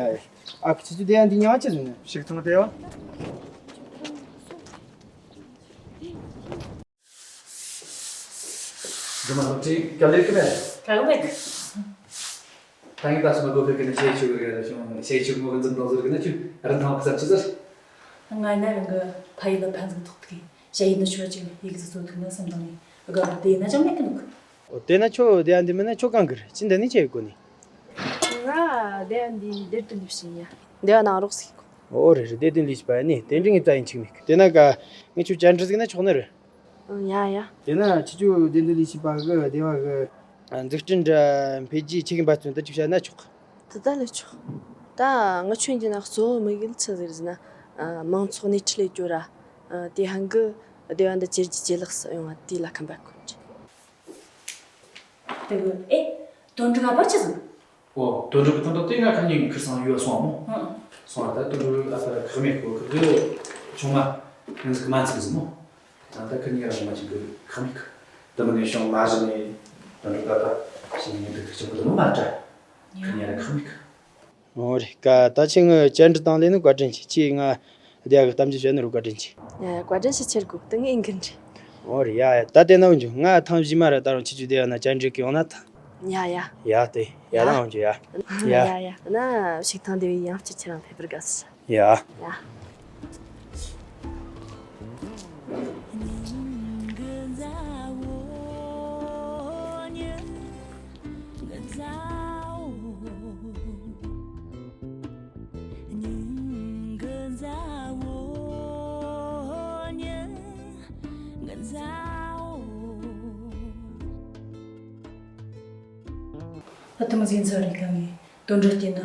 ཨ་ཁུ་ཁྱེད་ཚོ་དེ་ཡང་འདི་ཉིན་ཨ་ཅེ་ཟིན་ནི། ཞིག་ཐོང་དེ་ཡང་། འདི་མ་ལོ་ཏྲི་ག་ལེར་གི་མེད། ག་གི་མེད། ད་ངས་ད་སོ་མ་གོ་ཕེབས་ཀྱི་ནི་ཤེས་ཆུ་གི་རེད་ཤོང་ཤེས་ཆུ་མོ་གི་འཛུམ་མདངས་ཟེར་གི་ནི་ཆུ་རིན་ཐང་བསམ་ཆུ་ཟེར། ང་ན་རང་གི་ཕ་ཡུལ་ལ་ཕན་ཚུན་ཐོགས་ཐུག་གི་ཞ་ཡི་ནི་ཆོ་ཅིག་ཡི་གེ་ཟི་ཚོ་ཐུག་ན་བསམ་དང་ནི་ག་དེ་ན་ཅང་མེད་གི་འདུག་ཨོ་དེ་ན་ཁྱོད་དེ་ཡང་འདི་མིན་ན་ཁྱོད་གང་གི་རེད་ཅི་འདི་ནི་ཆེ་གི་གོ་ནི། ང་དེ་ཡང་འདི་སྡེ་དུ་ལུས་ཤིང་ཡ་འདི་ཡང་ནང་རོགས་སི་གོ་ཨོ་རེད་རེད་སྡེ་དུ་ལུས་ཤིང་པ་ཡ་ནི་དེ་འདྲི་ངས་ད་ཡིན་ཆིག་མེད་གི་དེ་ན་ག་ངས་ཁྱོད་བཅར་འདྲི་ཟིག་ན་ཆོག་ནི་རེད། ཡ་ཡ། དེ་ན་ཁྱེད་ཚོའི་སྡེ་འདི་ལས་བྱེད་པ་གི་སྡེ་བ་གི་འཛུགས་སྐྲུན་འདྲ་འཕེལ་རྒྱས་ཆེ་གི་འབད་བརྩོན་དུ་ཅིག་བྱ་ན་ཆོག་དེ་ད་ལས་ཆོག་ད་ང་ཆོས་ཀྱི་ན་གཙོ་བོ་དམིགས་ཡུལ་ཆི་ཟིག་ཟེར་ན། མང་ཚོགས་སྣེ་ཁྲིད་ལས་སྐྱོ་ར། དེ་ཧང་གི་སྡེ་བ་འདི་ཇེ་རྒྱས་ཇེ་ལེགས་སུ་ཡོང་བ་དེ་ལ་ཁམས་པ་ཀུན་ཅི། དེ་གི་ཨེ། དོན་འགྲུབ་ཨ་ཕ་ཆི་ཟིག་ཨོ། དོན་འགྲུབ་ཀྱི་དོན་དག་དེ་ང་ཁ་ཉིན་ཁིར་སང་ཡོད་སོང་ཨ་མོ། ཨང་། སོང་ཨ་ད་དོན་འགྲུབ་ཨ་ཕ་ར་ཁག་མེད་ཁོ་ཁིར་གི་ཆུང་མ་ཡང་ཟིག་མ་ཚིག་ཟིག་མོ། ད་ད་ཁིར་ཉེ་ར་མ་ཅིག་གི་ཁག་མེད་ཁི། དུ་མི་ནས་ཤོང་མ་གཞི་ནས་དོན་འགྲུབ་ཨ་ཕ་ཞིག་ཉིན་དུ་ཁི་ཆུང་གི་དུ་མི་མ་དྲ། ཁིར་ཉེ་ར་ཁག་མེད་ཁི། ཨོ་རེད་ཀ་ད་ཁྱེད་ངི་བཅར་འདྲི་བཏང་ལེ་ནི་བཀའ་དྲིན་ཆེ་ཁྱེད་ང་བདེ་ཡག་གི་གཏམ་རྒྱུད་བཤད་ནི་རུ་བཀའ་དྲིན་ཆེ། ཡ་ཡ་བཀའ་དྲིན་ཆེ་ཁྱེད་གོ་ཏི་ངའི་འགན་རེད། ཨོ་རེད་ཡ་ཡ་ད་དེ་ན་འོན་ཀྱང་ང་ཐང་བཞི་མ་ར་ད་རུང་ཁྱེད་ཚོ་བདེ་ཡག་ན་བཅར་འདྲི་གི་ཡོང་ན་ད། ཡ་ཡ། ཡ་དེ་ཡ་ད་འོན་ཀྱང་ཡ། ཡ། ཡ་ཡ་ན་ཞིག་ཐང་བདེ་བའི་ཡང་སྤྱི་ཁྱེད་རང་ཕེབས་པར་དགའ་བསུ། ཡ། ཡ། ཨ་ཐུ་མི་ཟིན་ཚར་རེད་ཀ་ངས་དོན་འགྲུབ་བལྟས་ན།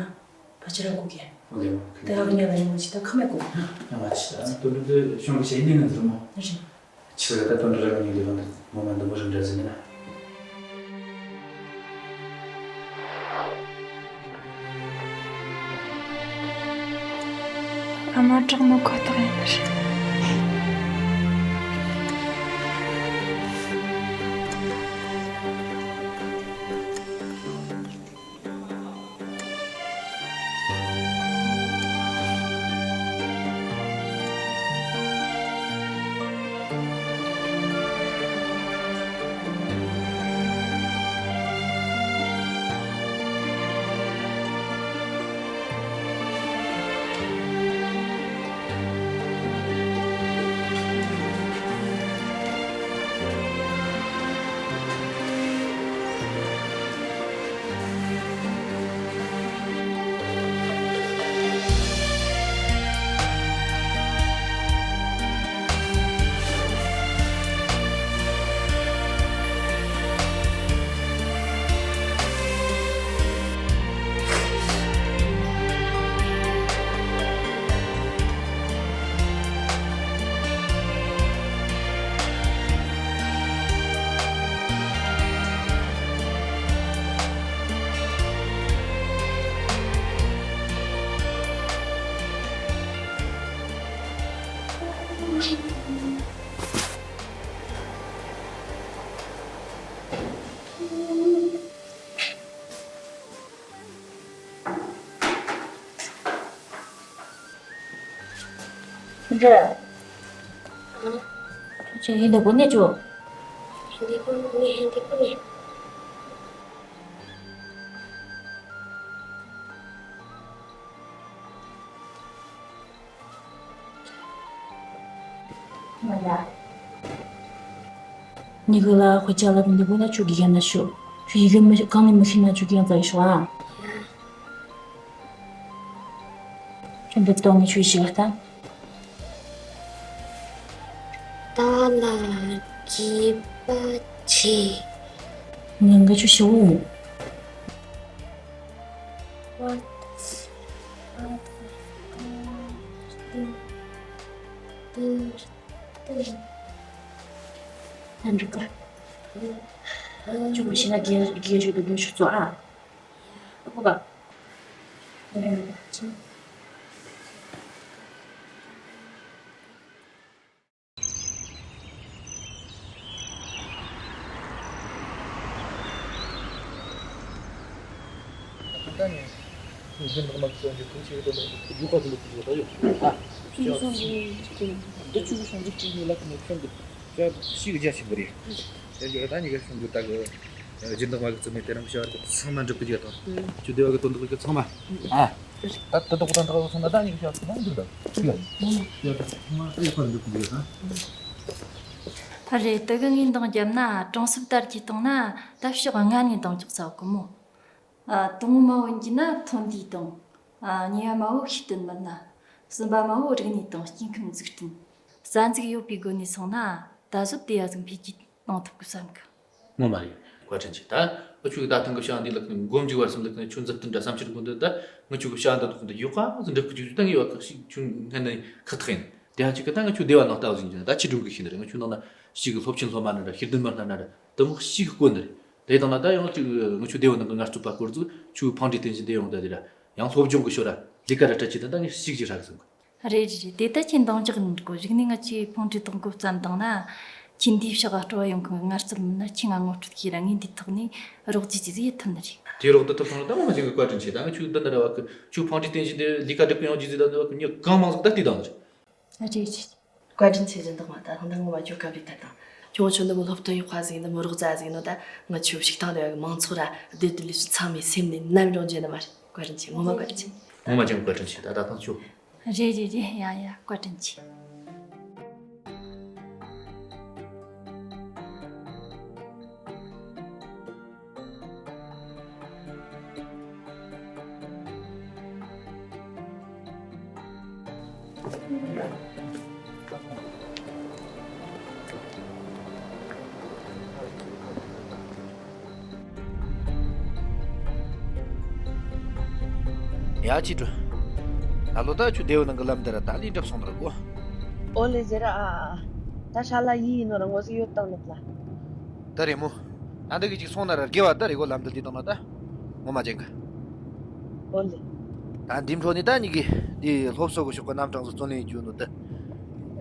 ཕ་ཆེ་ར་གོ་གེ། ཨོ་ལེ་མ་ཁི། དེ་ར་གི་ཉ་ལ་ཡོང་ཅི་ད་ཁ་མེད་གོ། ཡང་མ་ཆི་ད་དོན་འགྲུབ་དེ་ཤོང་གི་ཞེ་ནི་ང་ཟེར་མོ། རེད། ཆི་ད་དོན་འགྲུབ་ར་གི་ཉིན་དེ་བ་འདི་མོ་མ་འདི་མོ་རིམ་འདྲ་ཟིན་ན། ཨ་མ་དྲག་མོ་ཁོ་ཐག་ཡིན་ནི་རེད། ཁྱོད་ཆེ་ཧེ་འདི་གོ་ནས་ཆོ། ཧེ་འདི་གོ་ནས་ཧེ་འདི་གོ་ནས། ང་ཡ། ཉི་གུ་ལ་དཔེ་ཆ་ལ་འདི་གོ་ན་ཆོ་གི་ཡ་ན་ཤོ། ཆོ་ཡི་གེ་མི་གང་ནས་མི་ཤེས་ན་ཆོ་གི་ཡང་ཙག་ཤོ་ཨ། ཁྱོད་འདི་གཏོང་ངས་ཆོ་ཤི་ག་ད། ཏཱ་ལ་གྱི་པ་ཆེ། ངན་ག་ཆུ་ཤོ། ཨ་འགྲིག་ག་ཆུ་མི་ཤི་ན་རྒྱལ་རྒྱལ་ཞུ་དུ་ཤུ་ཚོ་ཨ། ཨ་ཁོ་ག་ད་ནི་རྒྱུན་ལག་མ་གི་སོན་རྒྱུ་ཐུག་ཆེ་གི་དོན་དུ་རྒྱུ་ཁ་གི་ལུག་གི་ཡོད་ད་ཡོད། ཨ། ཆུ་གི་སོན་རྒྱུ་འདི་ཆུ་གི་སོན་རྒྱུ་གཅིག་ནི་ལག་ནས་ཁྱོན་དུ་ཅ་ཤི་གི་རྒྱ་ཆེན་པོ་རེད། དེ་འདྲ་ད་ནི་གི་སོན་རྒྱུ་ད་གི་རྒྱུན་ལག་མ་གི་རྩི་མེད་དེ་རང་གི་ཤ་བར་གི་ཚང་མ་འགྲུབ་གི་རྒྱ་དང་། ཆུ་སྡེ་བ་གི་དོན་དུ་གི་ཚང་མ། ཨ། ད་ད་དོ་གོ་ད་ད་གོ་སོང་ད་ད་ནི་གི་ཤ་ཚང་མ་འགྲུབ་ད། ཡ། ཡ་ད་ཚང་མ་ད་ཡོད་པར་འགྲུབ་གི་རྒྱ་དང་། ད་རེད་དེ་གི་ངས་འདང་བརྒྱབ་ན་གྲོང་གསེབ་དར་གྱིས་བཏང་ན་ད་ཕྱོགས་ལྔ་ནས་འདང་ཆོག་ཚ་གི་མོ། ཨ། དང་པོ་མ་འོན་གྱི་ན་ཐོན་དུས་དང་། ཨ། གཉིས་པ་མ་འོ་ཤེས་ལྡན་མི་སྣ། གསུམ་པ་མ་འོ་རིག་གནས་དང་སྐྱེ་ཁམས་འཛུགས་སྐྲུན། རྩ་འཛུགས་ཡོད་པའི་སྒོ་ནས་སོང་ན་ད་གཟོད་དེ་ཡ་ཟིག་འཕེལ་རྒྱས་གཏོང་ཐུབ་གི་བསམ་གི། ངོ་མ་རེད། བཀའ་དྲིན་ཆེ། ད་ཨུ་ཆུ་ད་ཐེངས་གི་བྱ་བ་འདི་ལ་མགོ་མཇུག་བར་གསུམ་ལ་ཁྱོད་མཛུབ་སྟོན་འདྲ་བསམ་འཆར་དགོས་འདུག་ད་ངུ་ཆུ་གི་བྱ་བ་འདི་ཐོག་ཏུ་ཡོད་ག་ཟིག་འགྲུབ་གི་ཆུ་ད་ངས་ཡོད་ག་ཞིག་ཆུ་སྔན་ནས་ཁག་ཐེག་ཡིན། དེ་ཡང་གཅིག་གི་ད་ངུ་ཆུ་སྡེ་བ་ནང་ལྟ་བུ་ཟིག་ཡིན་ད་ཆི་སྒྲུང་གི་ཤེས་ནི་རེད། ངུ་ཆུ་ནང་ན་ཞིག་གི་སློབ་ཆེན་སློབ་མ་ན་ར་ཤེས་ལྡན་མི་སྣ་ན་ར་དུ་མོ་ཞིག་གི་བཀོད་ནི་རེད། དེ་དང་ན་ད་ཡང་ཅིག་ངུ་ཆུ་སྡེ་བ་ནང་གི་ངལ་རྩོལ་པ་སྐོར་ཚུ་ཆུ་ཕང་འབྲས་བསྟན་བཞིན་དེ་ཡོང་ད་དེ་ར་ཡང་སློབ་སྦྱོང་གི་ཞོར་ར་ལས་ཀ་ར་སྤྲད་ཆེད་དུ་ད་ངས་ཞིག་ཅིག་ཧྲ་གི་སོང་གི། རེད་རེད་རེད། དེ་ད་ཁྱེད་འདང་རྒྱག་ནི་འགྲིག་གོ་གཞུག་ནས་ང་ཆེ་ཕང་འབྲས་དང་གོ་བརྩམས་བཏང་ན། ཁྱེད་འདིའི་ཕྱག་སྤྲོ་བ་ཡོང་གི་ངལ་རྩོལ་མི་སྣ་ཁྱེད་ང་ངོ་སྤྲོད་ཤེས་ར་ངས་འདི་ཐོག་ནས་རོགས་རྒྱུ་ཅི་ཟིག་ཡེད་ཐུབ་ནི་རེད། དེ་རོགས་འདི་ཐུབ་སོང་ན་ད་ངོ་མ་ཅན་གི་བཀའ་དྲིན་ཆེ། ད་ངས་ཆུ་འདི་འདི་ར་བ་གི་ཆུ་ཕང་འབྲས་བསྟན་བཞིན་དེ་ལས་ཀ་སྒྲུབ་གི་ཡོང་རྒྱུ་ཟིག་ད་འདི་བ་གི་མྱི་གང་མང་ཟིག་ད་བལྟས་དང་ནི་རེད། རེད་རེད། བཀའ་དྲིན་ཆེ་ཟིན་འདུག་མ་ད་ཐང་ད་ངོ་མ་ཁྱོད་སྐབས་རེ་ད་དང་ཁྱོད་ཆུ་འདི་མོ་སློབ་སྟོན་ཡོད་ཁ་ཟིག་འདི་མོ་རོགས་རྩ་ཟིག་ནོ་ད་ང་ཆུ་ཕྱུག་ཐང་དེ་བ་གི་མང་ཚོགས་ར་བདེ་སྡུག་ལས་སུ་ཚང་མའི་སེམས་ནས་ནམ་རུང་རྗེ་ནི་མ་རེད། བཀའ་དྲིན་ཆེ། ངོ་མ་བཀའ་དྲིན་ཆེ། ངོ་མ་ཅན་བཀའ་དྲིན་ཆེ། ད་ད་ཐང་ཆུ། རེད་རེད་རེད། ཡ་ཡ་བཀའ་དྲིན་ཆེ། ཡ་ཅི་དྲོ། ད་ལོ་ད་ཆུ་སྡེ་བའི་ནང་གི་ལམ་འདི་ར་ད་ལི་འགྲུབ་སོང་ནི་རེད་གོ། ཨོ་ལེ་ཟེར་ཨ། ད་ཧྲ་ལ་ཡི་ཡིན་ནོ་ར་ངོ་ཟིག་ཡོད་དང་ནི་ལ། ད་རེད་མོ། ད་འདི་གི་ཅིག་སོང་ན་ར་དགེ་བ་ད་རེད་གོ། ལམ་འདི་འདི་དང་ན་ད། ངོ་མ་ཅན་གི། ཨོ་ལེ། ད་འདི་འཕྲོ་ནི་ད་ཉི་གི་འདི་སློབ་གསོ་གི་ཕྱོགས་གི་རྣམ་གྲངས་སུ་བརྩོན་ལེན་བྱུང་ནོ་ད།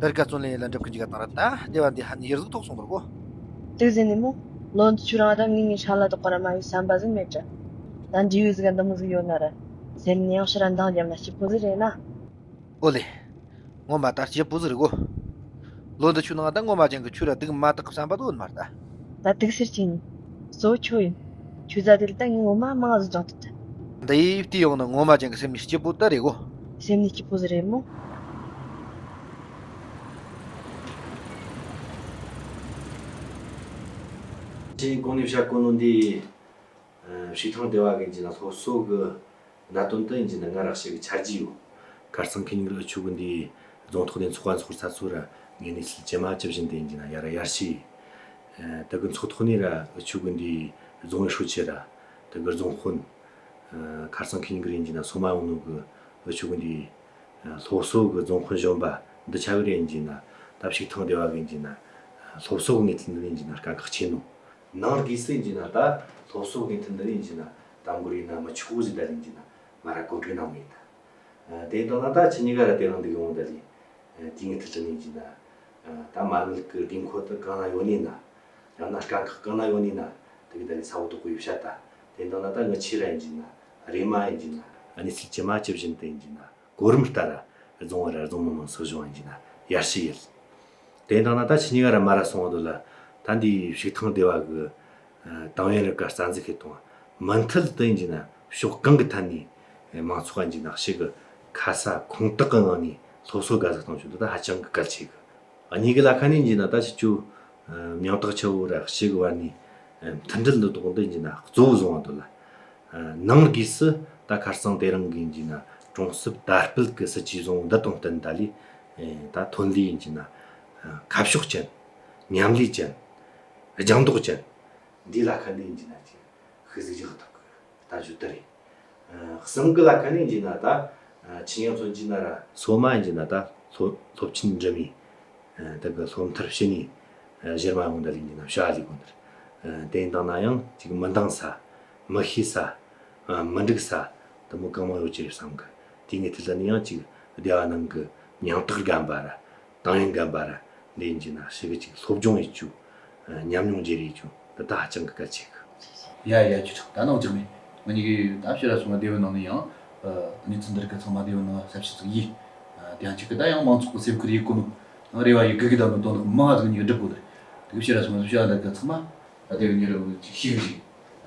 འདིར་ཀ་བརྩོན་ལེན་ལ་འགྲུབ་གི་འཇིག་ག་དང་ར་ད་སྡེ་བ་འདི་ཧ་ནི་ཡེར་ཟུག་ཐོག་སོང་ནི་རེད་གོ། དེ་ཟེར་ནི་མོ། ལོ་འདི་ཆུ་རང་ར་ངི་ངི་ཧྲ་ལ་དོག་པ་ར་མ་ཡི་བསམ་པ་ཟིག་མེད་དྲ། ད་འདྲི་ཡུལ་ཟིག་ག་འདི་མོ་ཟིག་ཡོད་ན་ར། སེམས་ནི་ཡང་ཕྱི་ར་འདང་རྒྱབ་ན་སྐྱིད་པོ་ཟིག་རེད་ན། ཨོ་ལེ། ངོ་མ་ད་སྐྱིད་པོ་ཟིག་རེད་གོ། ལོ་འདི་ཆུ་ནང་ད་ངོ་མ་ཅན་གི་ཆུ་ར་སྡུག་མ་དག་གི་བསམ་པ་དོ་མར་ད། ད་སྡུག་ཟེར་ཅིང་། གཙོ་བོ་ཁྱོད་ཡིན། ཁྱོད་ཟ་དེ་ལ་ད་ངས་ངོ་མ་མང་ཟིག་སྦྱངས་ཐུབ་ད། འདི་ཡིས་བལྟས་ཡོང་ན་ངོ་མ་ཅན་གི་སེམས་ནི་སྐྱིད་པོ་ད་རེད་གོ། སེམས་ནི་སྐྱིད་པོ་ཟིག་རེད་མོ། དེ་གོང་ནས་བཤད་གོ་ནོ་འདི། ཕྱུག་ཐང་སྡེ་བ་གི་ཡིན་གྱི་ན་སློབ་གསོ་གི་གནད་དོན་དུ་ཡིན་གྱི་ན་ང་རག་ཤེས་གི་ཆ་རྒྱུས་ཡོད། ཁ་སང་ཁེ་ཉིན་རི་ཆུ་གི་འདི་རྫོང་ཐོག་ནས་ཚོགས་པ་ཚོགས་ས་ཚོ་ར་ངས་གནས་ཚུལ་ཇི་མ་ཇི་བཞིན་དུ་ཡིན་གྱི་ན་ཡར་ཡར་ཤེས། དེ་གི་ཚོགས་ཐོག་ནས་ར་ཆུ་གི་འདི་རྫོང་བའི་ཧྲུའུ་ཅི་ར་དེ་གི་རྫོང་དཔོན། ཁ་སང་ཁེ་ཉིན་རི་ཡིན་གྱི་ན་སོ་མ་ཡོང་ནོ་གི་ཆུ་གི་འདི་སློབ་གསོ་གི་རྫོང་དཔོན་གཞོན་པ་འདི་ཆ་བི་རེ་ཡིན་གྱི་ན་ད་ཕྱུག་ཐང་སྡེ་བ་གི་ཡིན་གྱི་ན་སློབ་གསོ་གི་ངེས་ཚུལ་འདི་ཡིན་གྱི་ན་དཀའ་ཁག་ཆེ་ནོ། ནང་སྒོས་སུ་ཡིན་གྱི་ན་ད་སློབ་གསོ་གི་མཐུན་འདི་ཡིན་གྱི་ན་ད་མགོ་རིག་ན་མི་ཆོག་གོ་ཟིག་ད་ཡིན་གྱི་ན་མ་ར་གོ་སྒྲིག་གནང་མེད་ད། དེ་དང་ན་ད་ཁྱེད་གཉིས་ཀ་ར་དེ་རིང་འདི་གི་འོང་ད་ལི་དེ་ངའི་ཐུགས་ཁྲལ་ཡིན་གྱི་ན་ད་མ་དངུལ་གི་དགོས་མཁོ་དུ་གང་ན་ཡོད་ནི་ན་ཡང་ན་དཀའ་ཁག་གང་ན་ཡོད་ནི་ན་དེ་གི་ད་ལི་ས་བོ་དོ་གོ་ཡི་བཤད་ད། དེ་དང་ན་ད་ངི་ཆེ་ར་ཡིན་གྱི་ན་རེ་མ་ཡིན་གྱི་ན་ཨ་ནི་སྲིད་ཇི་མ་ཇི་བཞིན་དུ་ཡིན་གྱི་ན། གོ་རིམ་ལྟར་རྫོང་བ་ར་རྫོང་མི་མང་སོགས་གཞུང་ཡིན་གྱི་ན་ ཡར་ཞུ་ཡིན། དེ་ཡིན་དང་ན་ད་ཕྱི་ཉིན་ག་ར་མ་ར་སོང་བ་དོ་ལ། ད་འདི་བྱེ་ཐང་སྡེ་བ་གི་ཨ་ཏང་ཡོན་རིག་ག་རྩ་འཛུགས་ཤིག་གཏོང་བ་མུ་མཐུད་དུ་ཡིན་གྱི་ན་ཕྱོགས་གང་གི་ཐད་ནས་མང་ཚོགས་ཡིན་གྱི་ན་ཞིག་གི་ཁ་ས་ཁོང་དག་གི་ངང་ནས་སློབ་གསོ་དགའ་ཟིག་གཏོང་རྒྱུ་འདི་ད་ཧ་ཅང་གི་གལ་ཆེ་གི། གཉིས་ཀྱི་ལ་ཁ་ནས་ཡིན་གྱི་ན་ད་ཕྱི་ཆུ་མྱང་སྟག་ཆུ་བོ་ར་ཞིག་གི་བར་ནས་མཐུན་སྒྲིལ་འདི་དོག་འདི་ཡིན་གྱི་ན་གཙོ་བོ་བཟུང་བ་དོ་ལ། ནང་སྒོས་སུ་ད་ཁ་སང་དེ་རིང་གི་ཡིན་གྱི་ན་གྲོང་གསེབ་དར་སྤེལ་གི་སྲིད་ཇུས་བཟུང་འདི་དང་བསྟུན་ད་ལས་ད་ཐོན་ལས་ཡིན་གྱི་ན་ཁ་ཕྱོགས་ཅན། མཉམ་ལས་ཅན། ལྗང་མདོག་ཅན། འདི་ལ་ཁ་ནས་ཡིན་གྱི་ན་ཅིག་ཤུགས་ཟིག་རྒྱག་ཐུབ་གི་ད་བརྗོད་དེ་རེད། གསུམ་གི་ལ་ཁ་ནས་ཡིན་གྱི་ན་ད་ཆིན་ཡང་ཚོན་གྱི་ན་ར་སོ་མ་ཡིན་གྱི་ན་ད་སློབ་སློབ་ཆེན་འགྲིམ་མི་ད་གི་སློབ་མཐར་ཕྱིན་ནས་གཞི་མ་ཡོང་ད་ལས་ཡིན་གྱི་ན་བྱ་ལས་དགོས་ནི་རེད། དེ་ཡིན་དང་ན་ཡང་ཅིག་མི་འདང་ས། མི་ཤེས་ས། མི་འགྲིག་ས། དེ་མོ་གང་མང་ཡོད་ཀྱི་རེད་བསམ་གི། དེ་ངས་དེ་ལ་ནི་ཡང་ཅིག་སྡེ་བ་ནང་གི་མྱང་སྟག་རྒན་པ་ར་ཏང་ཡོན་རྒན་པ་ར་འདི་ཡིན་གྱི་ན་ཞིག་གི་ཅིག་སློབ་སྦྱོང་ཡེད་རྒྱུ། ཉམས་མྱོང་བརྗེ་རེས་རྒྱུ་འདི་ད་ཧ་ཅང་གི་གལ་ཆེ་གི། ཡ་ཡ་ཁྱོད་ཆག་ད་ནང་ཅག་མེད། ང་གཉིས་ཀྱིས་ད་ཕྱི་ར་སོང་བ་སྡེ་བའི་ནང་ནས་ཡང་གནས་ཚུལ་འདི་རིགས་ཚང་མ་སྡེ་བའི་ནང་ཟབ་ཞིབ་ཚུགས་ཡིན། དེ་ཡང་གཅིག་གི་ད་ཡང་མང་ཚོགས་ཀྱི་སེམས་ཁུར་ཡེད་དགོས་ནོ། རེ་བ་ཡི་གི་གི་ད་ནོ་དོན་དག་མང་ང་ཟིག་གཉིས་སྒྲུབ་དགོས་ལ། དེ་གི་ཕྱི་ར་སོང་བ་ཕྱི་ར་འདི་གི་ཚང་མ་ད་སྡེ་བའི་ཉེ་རབས་ཅིག་ཤེས་གི་ཞིག་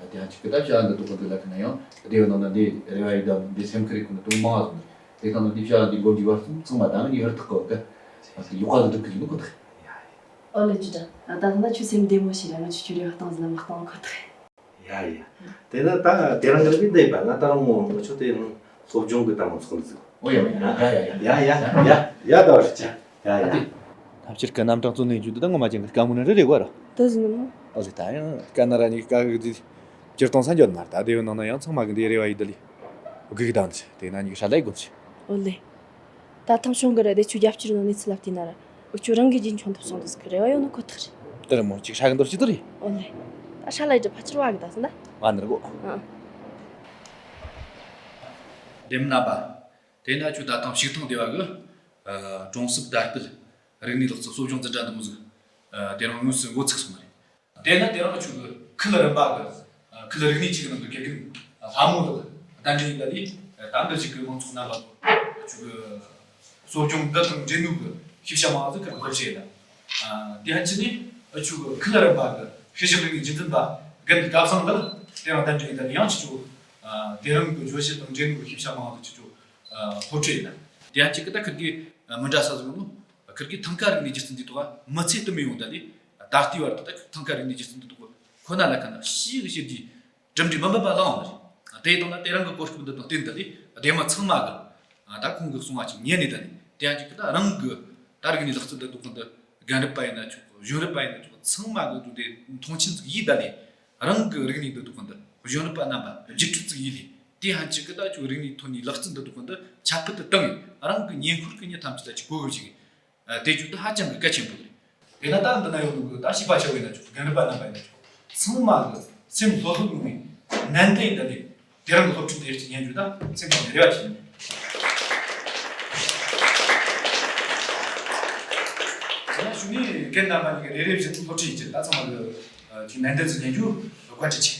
དེ་ཡང་གཅིག་གི་ད་ཕྱི་ར་འདི་དོ་གི་འདི་ལ་ཁི་ན་ཡང་སྡེ་བའི་ནང་ན་འདི་རེ་བ་ཡི་ད་འདི་སེམས་ཁུར་ཡེད་དགོས་ནོ་དོན་མང་ང་ཟིག་ནོ། དེ་ཁ་ནོ་འདི་ཕྱི་ར་འདི་སྒོ་འབྱེད་བར་གསུམ་ཚང་མ་ད་ངི་ཧུར་ཐག་གོ་གི། ཡོག་ག་ལ་འདུག་གི་ཡིན་ནོ་ཁོ་ཐག་ཨོ་ལེ་ཇི་ད། ད་ད་ད་ཁྱོད་སེམས་བདེ་མོ་བྱས་ལ་ང་ཆུ་ཆུ་རེ་བ་བཏང་ཟིན་ན་མ་བཏང་ཁོ་ཐག་ཡ་ཡ། དེ་ན་ད་དེ་རང་གི་རིགས་འདེབས་པ་ང་ད་རང་མོ་ང་ཆོ་དེ་རང་སློབ་སྦྱོང་གི་ད་མོ་ཚོགས་འདུ་ཟིག་ཨོ་ཡ་ཡ་ཡ་ཡ་ཡ་ཡ་ཡ་ཡ་ད་བར་ཅ་ཡ་ཡ། ཐབས་ཤེས་ཀྱི་རྣམ་གྲངས་གཙོ་ནས་རྒྱུ་འདི་ད་ངོ་མ་ཅན་གྱི་དཀའ་མོ་ནི་རེ་རེ་བ་ར། ད་ཟིན་མོ། ཨོ་ལེ་ད་ཡང་དཀའ་ན་ར་ཉིག་དཀའ་གི་ཟིག་སྤྱིར་བཏང་ས་འཇོན་མར་ད་དེ་ཡོད་ནང་ན་ཡང་ཚང་མ་གི་འདི་རེ་བ་ཡི་ད་ལི། དགུ་གི་དང་ཟིག་དེ་ན་ཉིག་ཧྲ་ལ་ཡི་དགོན་ཟིག་ཨོ་ལེ། ད་ཐེངས་བྱུང་གི་རེད་དེ་ཆུ་རྒྱབ་སྐྱོར་ནང་གནས་ཚུལ་ལ་བལྟས་ན་ར། འུ་ཆོ་རང་གི་རྒྱུན་འཁྱོངས་ཐུབ་སོང་འདུག་ཟེར་གི་རེ་བ་ཡོད་ནི་ཁོ་ཐག་རེད། དེ་རེད་མོ་ཅིག་ཧྲ་གི་འདོར་ཅི་དོ་རེད། ཨོ་ལེ། ད་ཧྲ་ལ་ཡི་གྲི་ཕ་ཕྱིར་བ་གི་ད་ཟིན་ད། བ་ནི་རེད་གོ་ཨ། འདེམས་ན་པ། དེ་ན་ཆུ་ད་ཐེངས་ཕྱུག་ཐང་སྡེ་བ་གི་ཨ་གྲོང་གསེབ་དར་སྤེལ་རིག་གནས་ལག་རྩལ་གསོ་སྦྱོང་འཛིན་གྲྭ་འདི་མོ་ཟིག་ཨ་དེ་རིང་དངོས་སུ་འགོ་ཚུགས་སོང་ནི་རེད། དེ་ན་དེ་རིང་ཆུ་གི་ཁུལ་རིམ་པ་གི་ཁུལ་རིག་གནས་གཅིག་གི་ནང་གི་དགེ་རྒན་ལྷ་མོ་ལགས་གདན་འདྲེན་ཡིན་ད་ལས་ད་འདི་ཞིག་གི་མང་ཚོགས་རྣམ་པ་ཚོ་ཆུ་གི་གསོ་སྦྱོང་འདི་དང་འབྲེལ་ནོ་གི་ཤེས་བྱ་མང་ཟིག་གི་སློབ་ཁྲིད་ཡིན་ད། དེ་ཡང་ཆི་ནས་ཆུ་གི་ཁུལ་རིམ་པ་གི་ཤེས་བྱ་རིག་གནས་རྒྱུན་འཛིན་པ་རྒན་སྐལ་བཟང་ལགས་དེ་རིང་གདན་འདྲེན་ཡིན་ད་ལས་ཡང་ཆུ་ཆུ་དེ་རིང་གི་བརྗོད་གཞི་དང་འབྲེལ་ནོ་གི་ཤེས་བྱ་མང་ཟིག་ཆུ་ཆུ་སློབ་ཁྲིད་ཡིན་ད། དེ་ཡང་གཅིག་གི་ད་ཁིར་གི་མི་འདྲ་ས་ཟིག་ནོ། ཁིར་གི་ཐང་ཀ་རིག་གནས་སྒྱུ་རྩལ་འདི་ཐོག་མི་ཚེ་དུ་མི་ཡོང་ད་ལས་ད་ལྟའི་བར་དུ་ད་ཐང་ཀ་རིག་གནས་སྒྱུ་རྩལ་འདི་ཐོག་ཁོ་ན་ལ་ཁ་ན་ཤི་གི་ཤི་དེ་གྲུབ་འབྲས་མི་འབབ་པ་ལའང་མ་རེད། དེ་དང་ན་དེ་རིང་གི་གོ་སྐབས་འདི་དང་བསྟུན་ད་ལས་སྡེ་མི་ཚང་མ་གི་ད་ཁོང་གི་གསུང་བ་ཅིག་ཉན་ནས་ད་ལས་དེ་ཡང་གཅིག་གི་ད་རང་གི་ད་རིག་གནས་ལག་རྩལ་འདི་ཐོག་འདི་རྒན་རབས་པ་ཡིན་ན་ཆོག་གཞོན་རབས་པ་ཡིན་ན་ཆོག་ཚང་མ་གི་འདུག་དེ་མཐོང་ཆེན་ཟིག་ཡིན་ད་ལས། རང་གི་རིག་གནས་འདི་དག་གི་འདི་གཞོན་ནུ་པ་རྣམ་པ་བརྒྱུད་སྤྲོད་ཅིག་ཡིན་ལས་དེ་ཧན་ཅིག་གི་ད་ཅིག་རིག་གནས་ཐོན་ནས་ལག་རྩལ་འདི་དག་གི་འདི་ཁྱབ་སྤེལ་དུ་བཏང་ཡིན་རང་གི་ཉེ་འཁོར་གི་མྱི་ཐམས་ཅད་ལ་ཅིག་གོ་གི་ཞིག་ཡིན། དེ་ཅིག་ཏུ་ཧ་ཅང་གི་གལ་ཆེན་པོ་རེད། དེ་ན་ད་འདི་ན་ཡོད་ནོ་གི་ད་བྱིས་པ་ཆ་བོ་ཡིན་ན་ཆོག་རྒན་རབས་པ་རྣམ་པ་ཡིན་ན་ཆོག་ཚང་མ་གི་སེམས་ལྷོད་ལྷོད་ཡོང་བའི་ནན་ཏན་ཡིན་ད་ལས། དེ་རིང་གི་སློབ་ཁྲིད་དེ་ཅིག་ཉན་རྒྱུ་དང་སེམས་ཁམས་ནས་རེ་བ་ཆེ། ཡང་ཞུ་ནི་རྒན་རྣམ་པ་གཉིས་ཀྱི་རེ་རེ་བཞིན་དུ་སློབ་ཁྲིད་ཡིན་ཅིག་ད་ཚང་མ་གི་ཅིག་ནན་ཏན་ཚུལ་ཉན་རྒྱུ་བཀའ་དྲིན་ཆེ།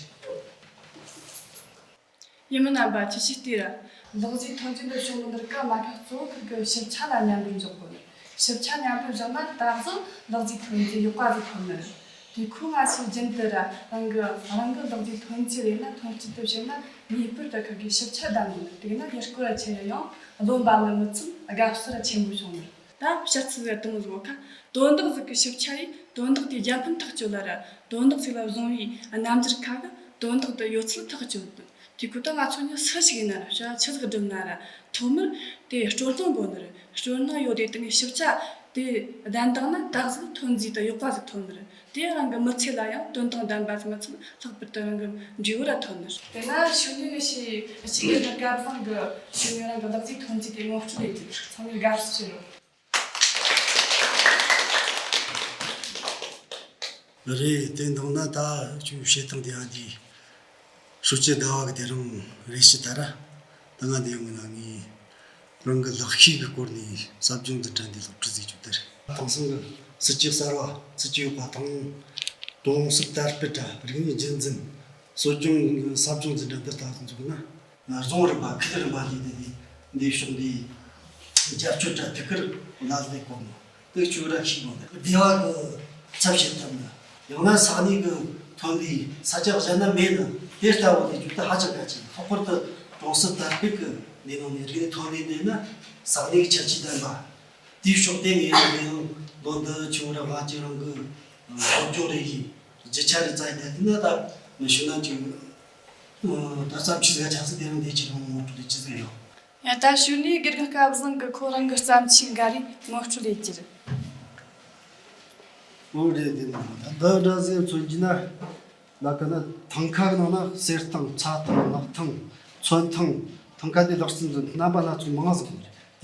ཡུལ་མི་རྣམ་པ་ཅི་ཞིག་ལྟོས་ར། ལག་རྗེས་ཐོན་རྫས་འདི་བྱུང་ནི་འདིར་ཀ་མ་ཀ་གཙོ་བོ་ཁུར་གི་ཞིབ་ཆ་ལ་ཉམས་པར་འཇོག་དགོས། ཞིབ་ཆ་ཉམས་པར་བཞག་ན་ད་གཟོད་ལག་རྗེས་ཐོན་རྫས་ཡག་པ་ཟིག་ཐོན་ནི་རེད། དེ་ཁོ་ང་ཚོའི་རྒྱུན་དུ་ར་རང་གི་རང་གི་ལག་རྗེས་ཐོན་རྫས་རེད་ན་ཐོན་སྐྱེད་དུ་བྱེད་ན་ངེས་པར་དུ་ཁུར་གི་ཞིབ་ཆ་ལྡན་དགོས་ནི་དེ་ན་ཡུལ་སྐོར་ར་ཆེ་ཡང་བློ་འབབ་ནི་མི་ཚུམ་དགའ་བསུ་ར་ཆེན་པོ་བྱུང་ནི་རེད། ད་བཤད་ཚུལ་ཟེར་དང་བཟོ་ཁ་དོན་དག་ཟིག་གི་ཞིབ་ཆ་ཡིས་དོན་དག་དེ་རྒྱལ་ཕམ་ཐག་གཅོད་ལ་ར་དོན་དག་ཟིག་ལ་བཟུང་བའི་རྣམ་འགྱུར་ཁ་གི་དོན་དག་དེ་ཡོད་ཚད་ཐག་གཅོད་དགོས། དེ་ཁོ་ད་ང་ཚོ་ནི་སུ་ཞིག་ཡིན་ན་ར་བྱ་ཆི་ཟིག་བསྒྲུབ་ན་ར་ཐོག་མར་དེ་སྤྲོ་སྣང་དགོས་ནི་རེད། སྤྲོ་སྣང་ཡོད་དེ་དེ་ནས་ཞིབ་ཆ་དེ་ལྡན་བཏང་ན་ད་གཟོད་ཐོན་རྫས་དེ་ཡག་པ་ཟིག་ཐོན་ནི་རེད། དེ་རང་གི་མི་ཚེ་ལ་ཡང་དོན་དང་ལྡན་པ་ཟིག་མི་ཚད་ལྷག་པར་དུ་རང་གི་འབྲས་བུ་ར་ཐོན་ནི་རེད། དེ་ན་ཞུ་ནི་ངི་ཞེས་ཞིག་གི་སྐལ་བཟང་གི་ཞུ་ནི་རང་གི་ལག་རྗེས་ཐོན་རྫས་དེ་ངོ་སྤྲོད་ལས་ཀྱི་ཚང་མས་དགའ་བསུ་ཞུ་རོགས། རེད། དེ་འདང་ན་ད་ཁྱོད་བཤད་སྟངས་དེ་ཡང་དེ་ཧྲུའུ་ཅི་ཟླ་བ་གི་དེ་རིང་རེ་ཞིག་ད་ར་ད་ང་འདི་ཡོང་གི་ན་ངས་རང་གི་ལག་ཤེས་ཀྱི་སྐོར་ནས་ཟབ་སྦྱོང་འཛིན་གྲྭ་འདི་སློབ་ཁྲིད་བྱེད་རྒྱུ་དེ་རེད། དེང་སང་གི་སྲིད་ཇུས་གསར་བ་སྲིད་ཇུས་ཡོད་པ་དང་གྲོང་གསེབ་དར་སྤེལ་དྲ་རིག་གནས་རྒྱུན་འཛིན་གསོ་སྦྱོང་ཟབ་སྦྱོང་འཛིན་གྲྭ་འདི་ལྟ་བུ་འཛུགས་ན། རྫོང་རིམ་པ་ཁུལ་རིམ་པ་ལས་དེ་ནས་འདི་ཕྱོགས་འདི་རྒྱབ་སྐྱོར་དྲ་ཐུགས་ཁུར་ལ་ལས་གོ་ནོ། ལུགས་ཆོས་ར་ཤིག་ཡོང་དེ། སྡེ་བ་གི་ཚབ་བྱེད་ཐབས་ན། ཡང་ན་ས་གནས་ཀྱི་ཐོན་ལས་ས་ཆ་གཞན་ན་མེད་ན་དེ་ལྟ་བུ་དེ་རྒྱུ་དེ་ཧ་ཅང་གལ་ཆེ། ལྷག་པར་དུ་གྲོང་གསེབ་དར་སྤེལ་གྱི་ལས་ནང་ནས་རིག་གནས་ཐོན་ལས་འདི་ན་ས་གནས་ཀྱི་ཁྱད་ཆོས་ལྡན་པ། དེའི་ཕྱོགས་དེ་ངས་ཡང་ལོ་འདི་ཆུང་ར་ང་ཅི་རང་གི་སློབ་སྦྱོང་རེ་ཡིན། རྒྱུ་ཆ་རེ་བཙལ་ཡི་ད་དེ་ན་ད་མི་ཤུ་ན་ཅིག་ད་བརྩམས་ཆོས་ཟིག་ཆགས་ཚེ་དེ་རིང་འདི་ཅི་རང་ངོ་སྤྲོད་ཅི་ཟིག་ཡོད། ཡ་ད་ཞུ་ནས་དགེ་རྒན་སྐལ་བཟང་གི་ཁོ་རང་གི་བརྩམས་ཆོས་འགའ་རེ་ངོ་སྤྲོད་ལས་ཀྱི་རེད། འོ་རེད། དེ་ན་ད་འདི་འདྲ་ཟིག་མཚོན་རྒྱུ་ན། ལ་ཁ་ན་ཐང་ཁ་གི་ནང་ན་གསེར་ཐང་ཚ་ཐང་ནག་ཐང་མཚོན་ཐང་། ཐང་ཁ་དེ་ལག་རྩལ་འདི་རྣམ་པ་སྣ་ཚོགས་མང་ཟིག་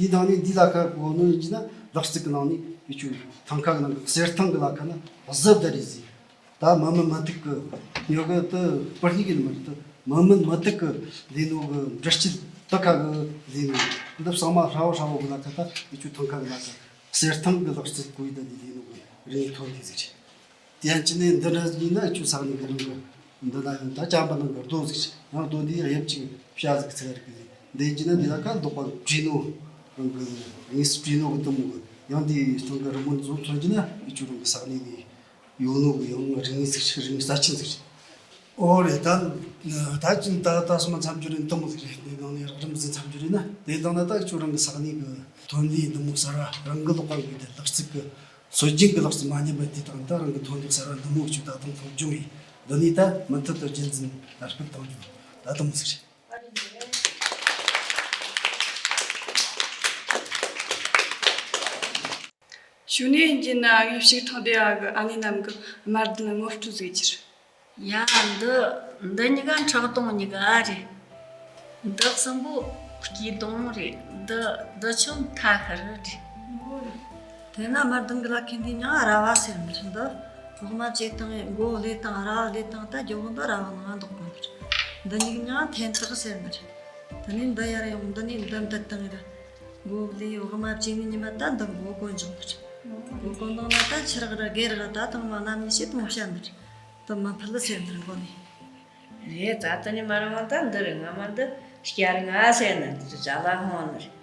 ཡོད་རེད། དེའི་ནང་ནས་འདི་ལ་ཁ་གོ་ནོ་ཡིན་གྱི་ན་ལག་རྩལ་གི་ནང་ནས་ཡི་ཆུ་ཐང་ཁ་གི་ནང་གི་གསེར་ཐང་གི་ལ་ཁ་ན་གཟི་བརྡར་རེད་ཟིག་ད་མི་མིན་མི་ཐུག་གི་ཡོད་གི་དུ་པར་སྙིགས་ཡིན་མི་རེད་དུ། མི་མིན་མི་ཐུག་གི་ལས་ནོ་གི་འདྲི་སྐྱིད་དུ་ཁ་གི་ལས་ནོ་འདི་བསམ་མ་ཧྲ་བོ་ཧྲ་བོ་གི་ལ་ཁ་ད་ཡི་ཆུ་ཐང་ཁ་གི་ལ་ཁ་གསེར་ཐང་གི་ལག་རྩལ་གོ་ཡི་ད་དེ་ལས་ནོ་གི་རིག་གནས་ཐོན་དེ་ཟིག་རེད། དེ་ཡང་ཅི་ནས་འདི་འདྲ་ཡིན་ན་ཁྱོད་ས་གནས་གི་རང་གི་འདི་ན་ཡང་ད་བྱམས་པ་ནང་གི་རྡོ་ཟིག་ཡང་རྡོ་འདི་དབྱིབས་ཅིག་བྱ་ཟིག་ཚེ་རིག་གི་འདི་ཡིན་ན་འདི་ལ་ཁ་འདོགས་པ་བྲིས་ནོ་རང་གི་དངོས་སུ་བྲིས་ནོ་གི་དུ་མོ་གི་ཡང་འདི་སྟེང་གི་རི་མོ་ཚོ་མཚོན་གྱི་ན་ཁྱོད་རང་གི་ས་གནས་ནས་ཡོད་ནོ་གི་ཡང་རིག་གནས་ཟིག་རིག་གནས་རྩ་ཆེན་ཟིག་རེད། ཨོ་རེད། ད་ད་ཅིན་ད་ད་སོ་མ་མཚམས་སྦྱོར་རེད། འདི་མོ་ཟིག་རེད། འདི་ནང་ནས་རགས་རིམ་ཟིག་མཚམས་སྦྱོར་རེད་ན་དེ་དང་ན་ད་ཁྱོད་རང་གི་ས་གནས་གི་ཐོན་ལས་འདི་མོ་གསར་བ་རང་གི་ལོག་པ་གི་དེ་ལག་རྩལ་གི་སྲོལ་རྒྱུན་གྱི་ལག་རྩལ་མ་ཉམས་པ་དེ་དང་ད་རང་གི་ཐོན་ལས་གསར་བ་འདི་མོ་བཅུ་ད་དང་སློབ་སྦྱོང་ཡིན། འདི་ནས་ད་མུ་མཐུད་དུ་རྒྱུན་འཛིན་དར་སྤེལ་གཏོང་རྒྱུ་ད་དུང་ཟིག་རེད། ཞུ་ནས་ཡིན་གྱི་ན་ངས་ཕྱུགས་ཐང་སྡེ་བ་གི་ཨ་ནེ་རྣམས་ཀྱི་དམར་ལྡུམ་ངོ་སྤྲོད་ཟིག་ཅིར། ཡ་འདི་འདི་གཉིས་ཀ་ཁྲག་དོང་གཉིས་ཀ་ཨ་རེད། འདི་གསུམ་པོ་སྐྱིད་དོང་རེད། འདི་འདི་ཆུང་ཐ་ཤར་རེད། དེ་ན་དམར་ལྡུམ་གི་ལ་ཁན་འདི་མྱིང་ར་བ་ཟེར་ནི་རེད། འདི་འོག་མ་བྱེ་ཐང་མགོ་ལེ་ཐང་ར་བ་ལེ་ཐང་ད་རྒྱུ་བོ་འདི་ར་བ་ནང་འདུག་གོ་ནི་རེད། འདི་གཉིས་ཀ་མྱིང་འཐེན་ཐག་ཟེར་ནི་རེད། དེ་ནས་འདི་ཡར་ཡོང་འདི་ནས་འདི་འདི་བཏང་ར། མགོ་ལེ་འོག་མ་བྱེ་ནི་ཉི་མ་ད་འདི་མགོ་གོན་བྱུང་ནི་རེད། མགོ་གོན་དང་ན་ད་ཆུ་རག་ར་སྒེར་ར་ད་དང་མ་ནམ་ནི་ཤེས་དང་བཤད་ནི་རེད། དུ་མ་ཕུལ་ཟེར་འདིར་མགོ་ནས། རེད། ད་ལྟ་ནས་མ་རང་ད་འདི་རེད། སྔ་མ་འདི་སྐྱ་རིང་ང་ཟེར་ནི་འདི་ཅ་ལག་ཧོན་ནི་རེད།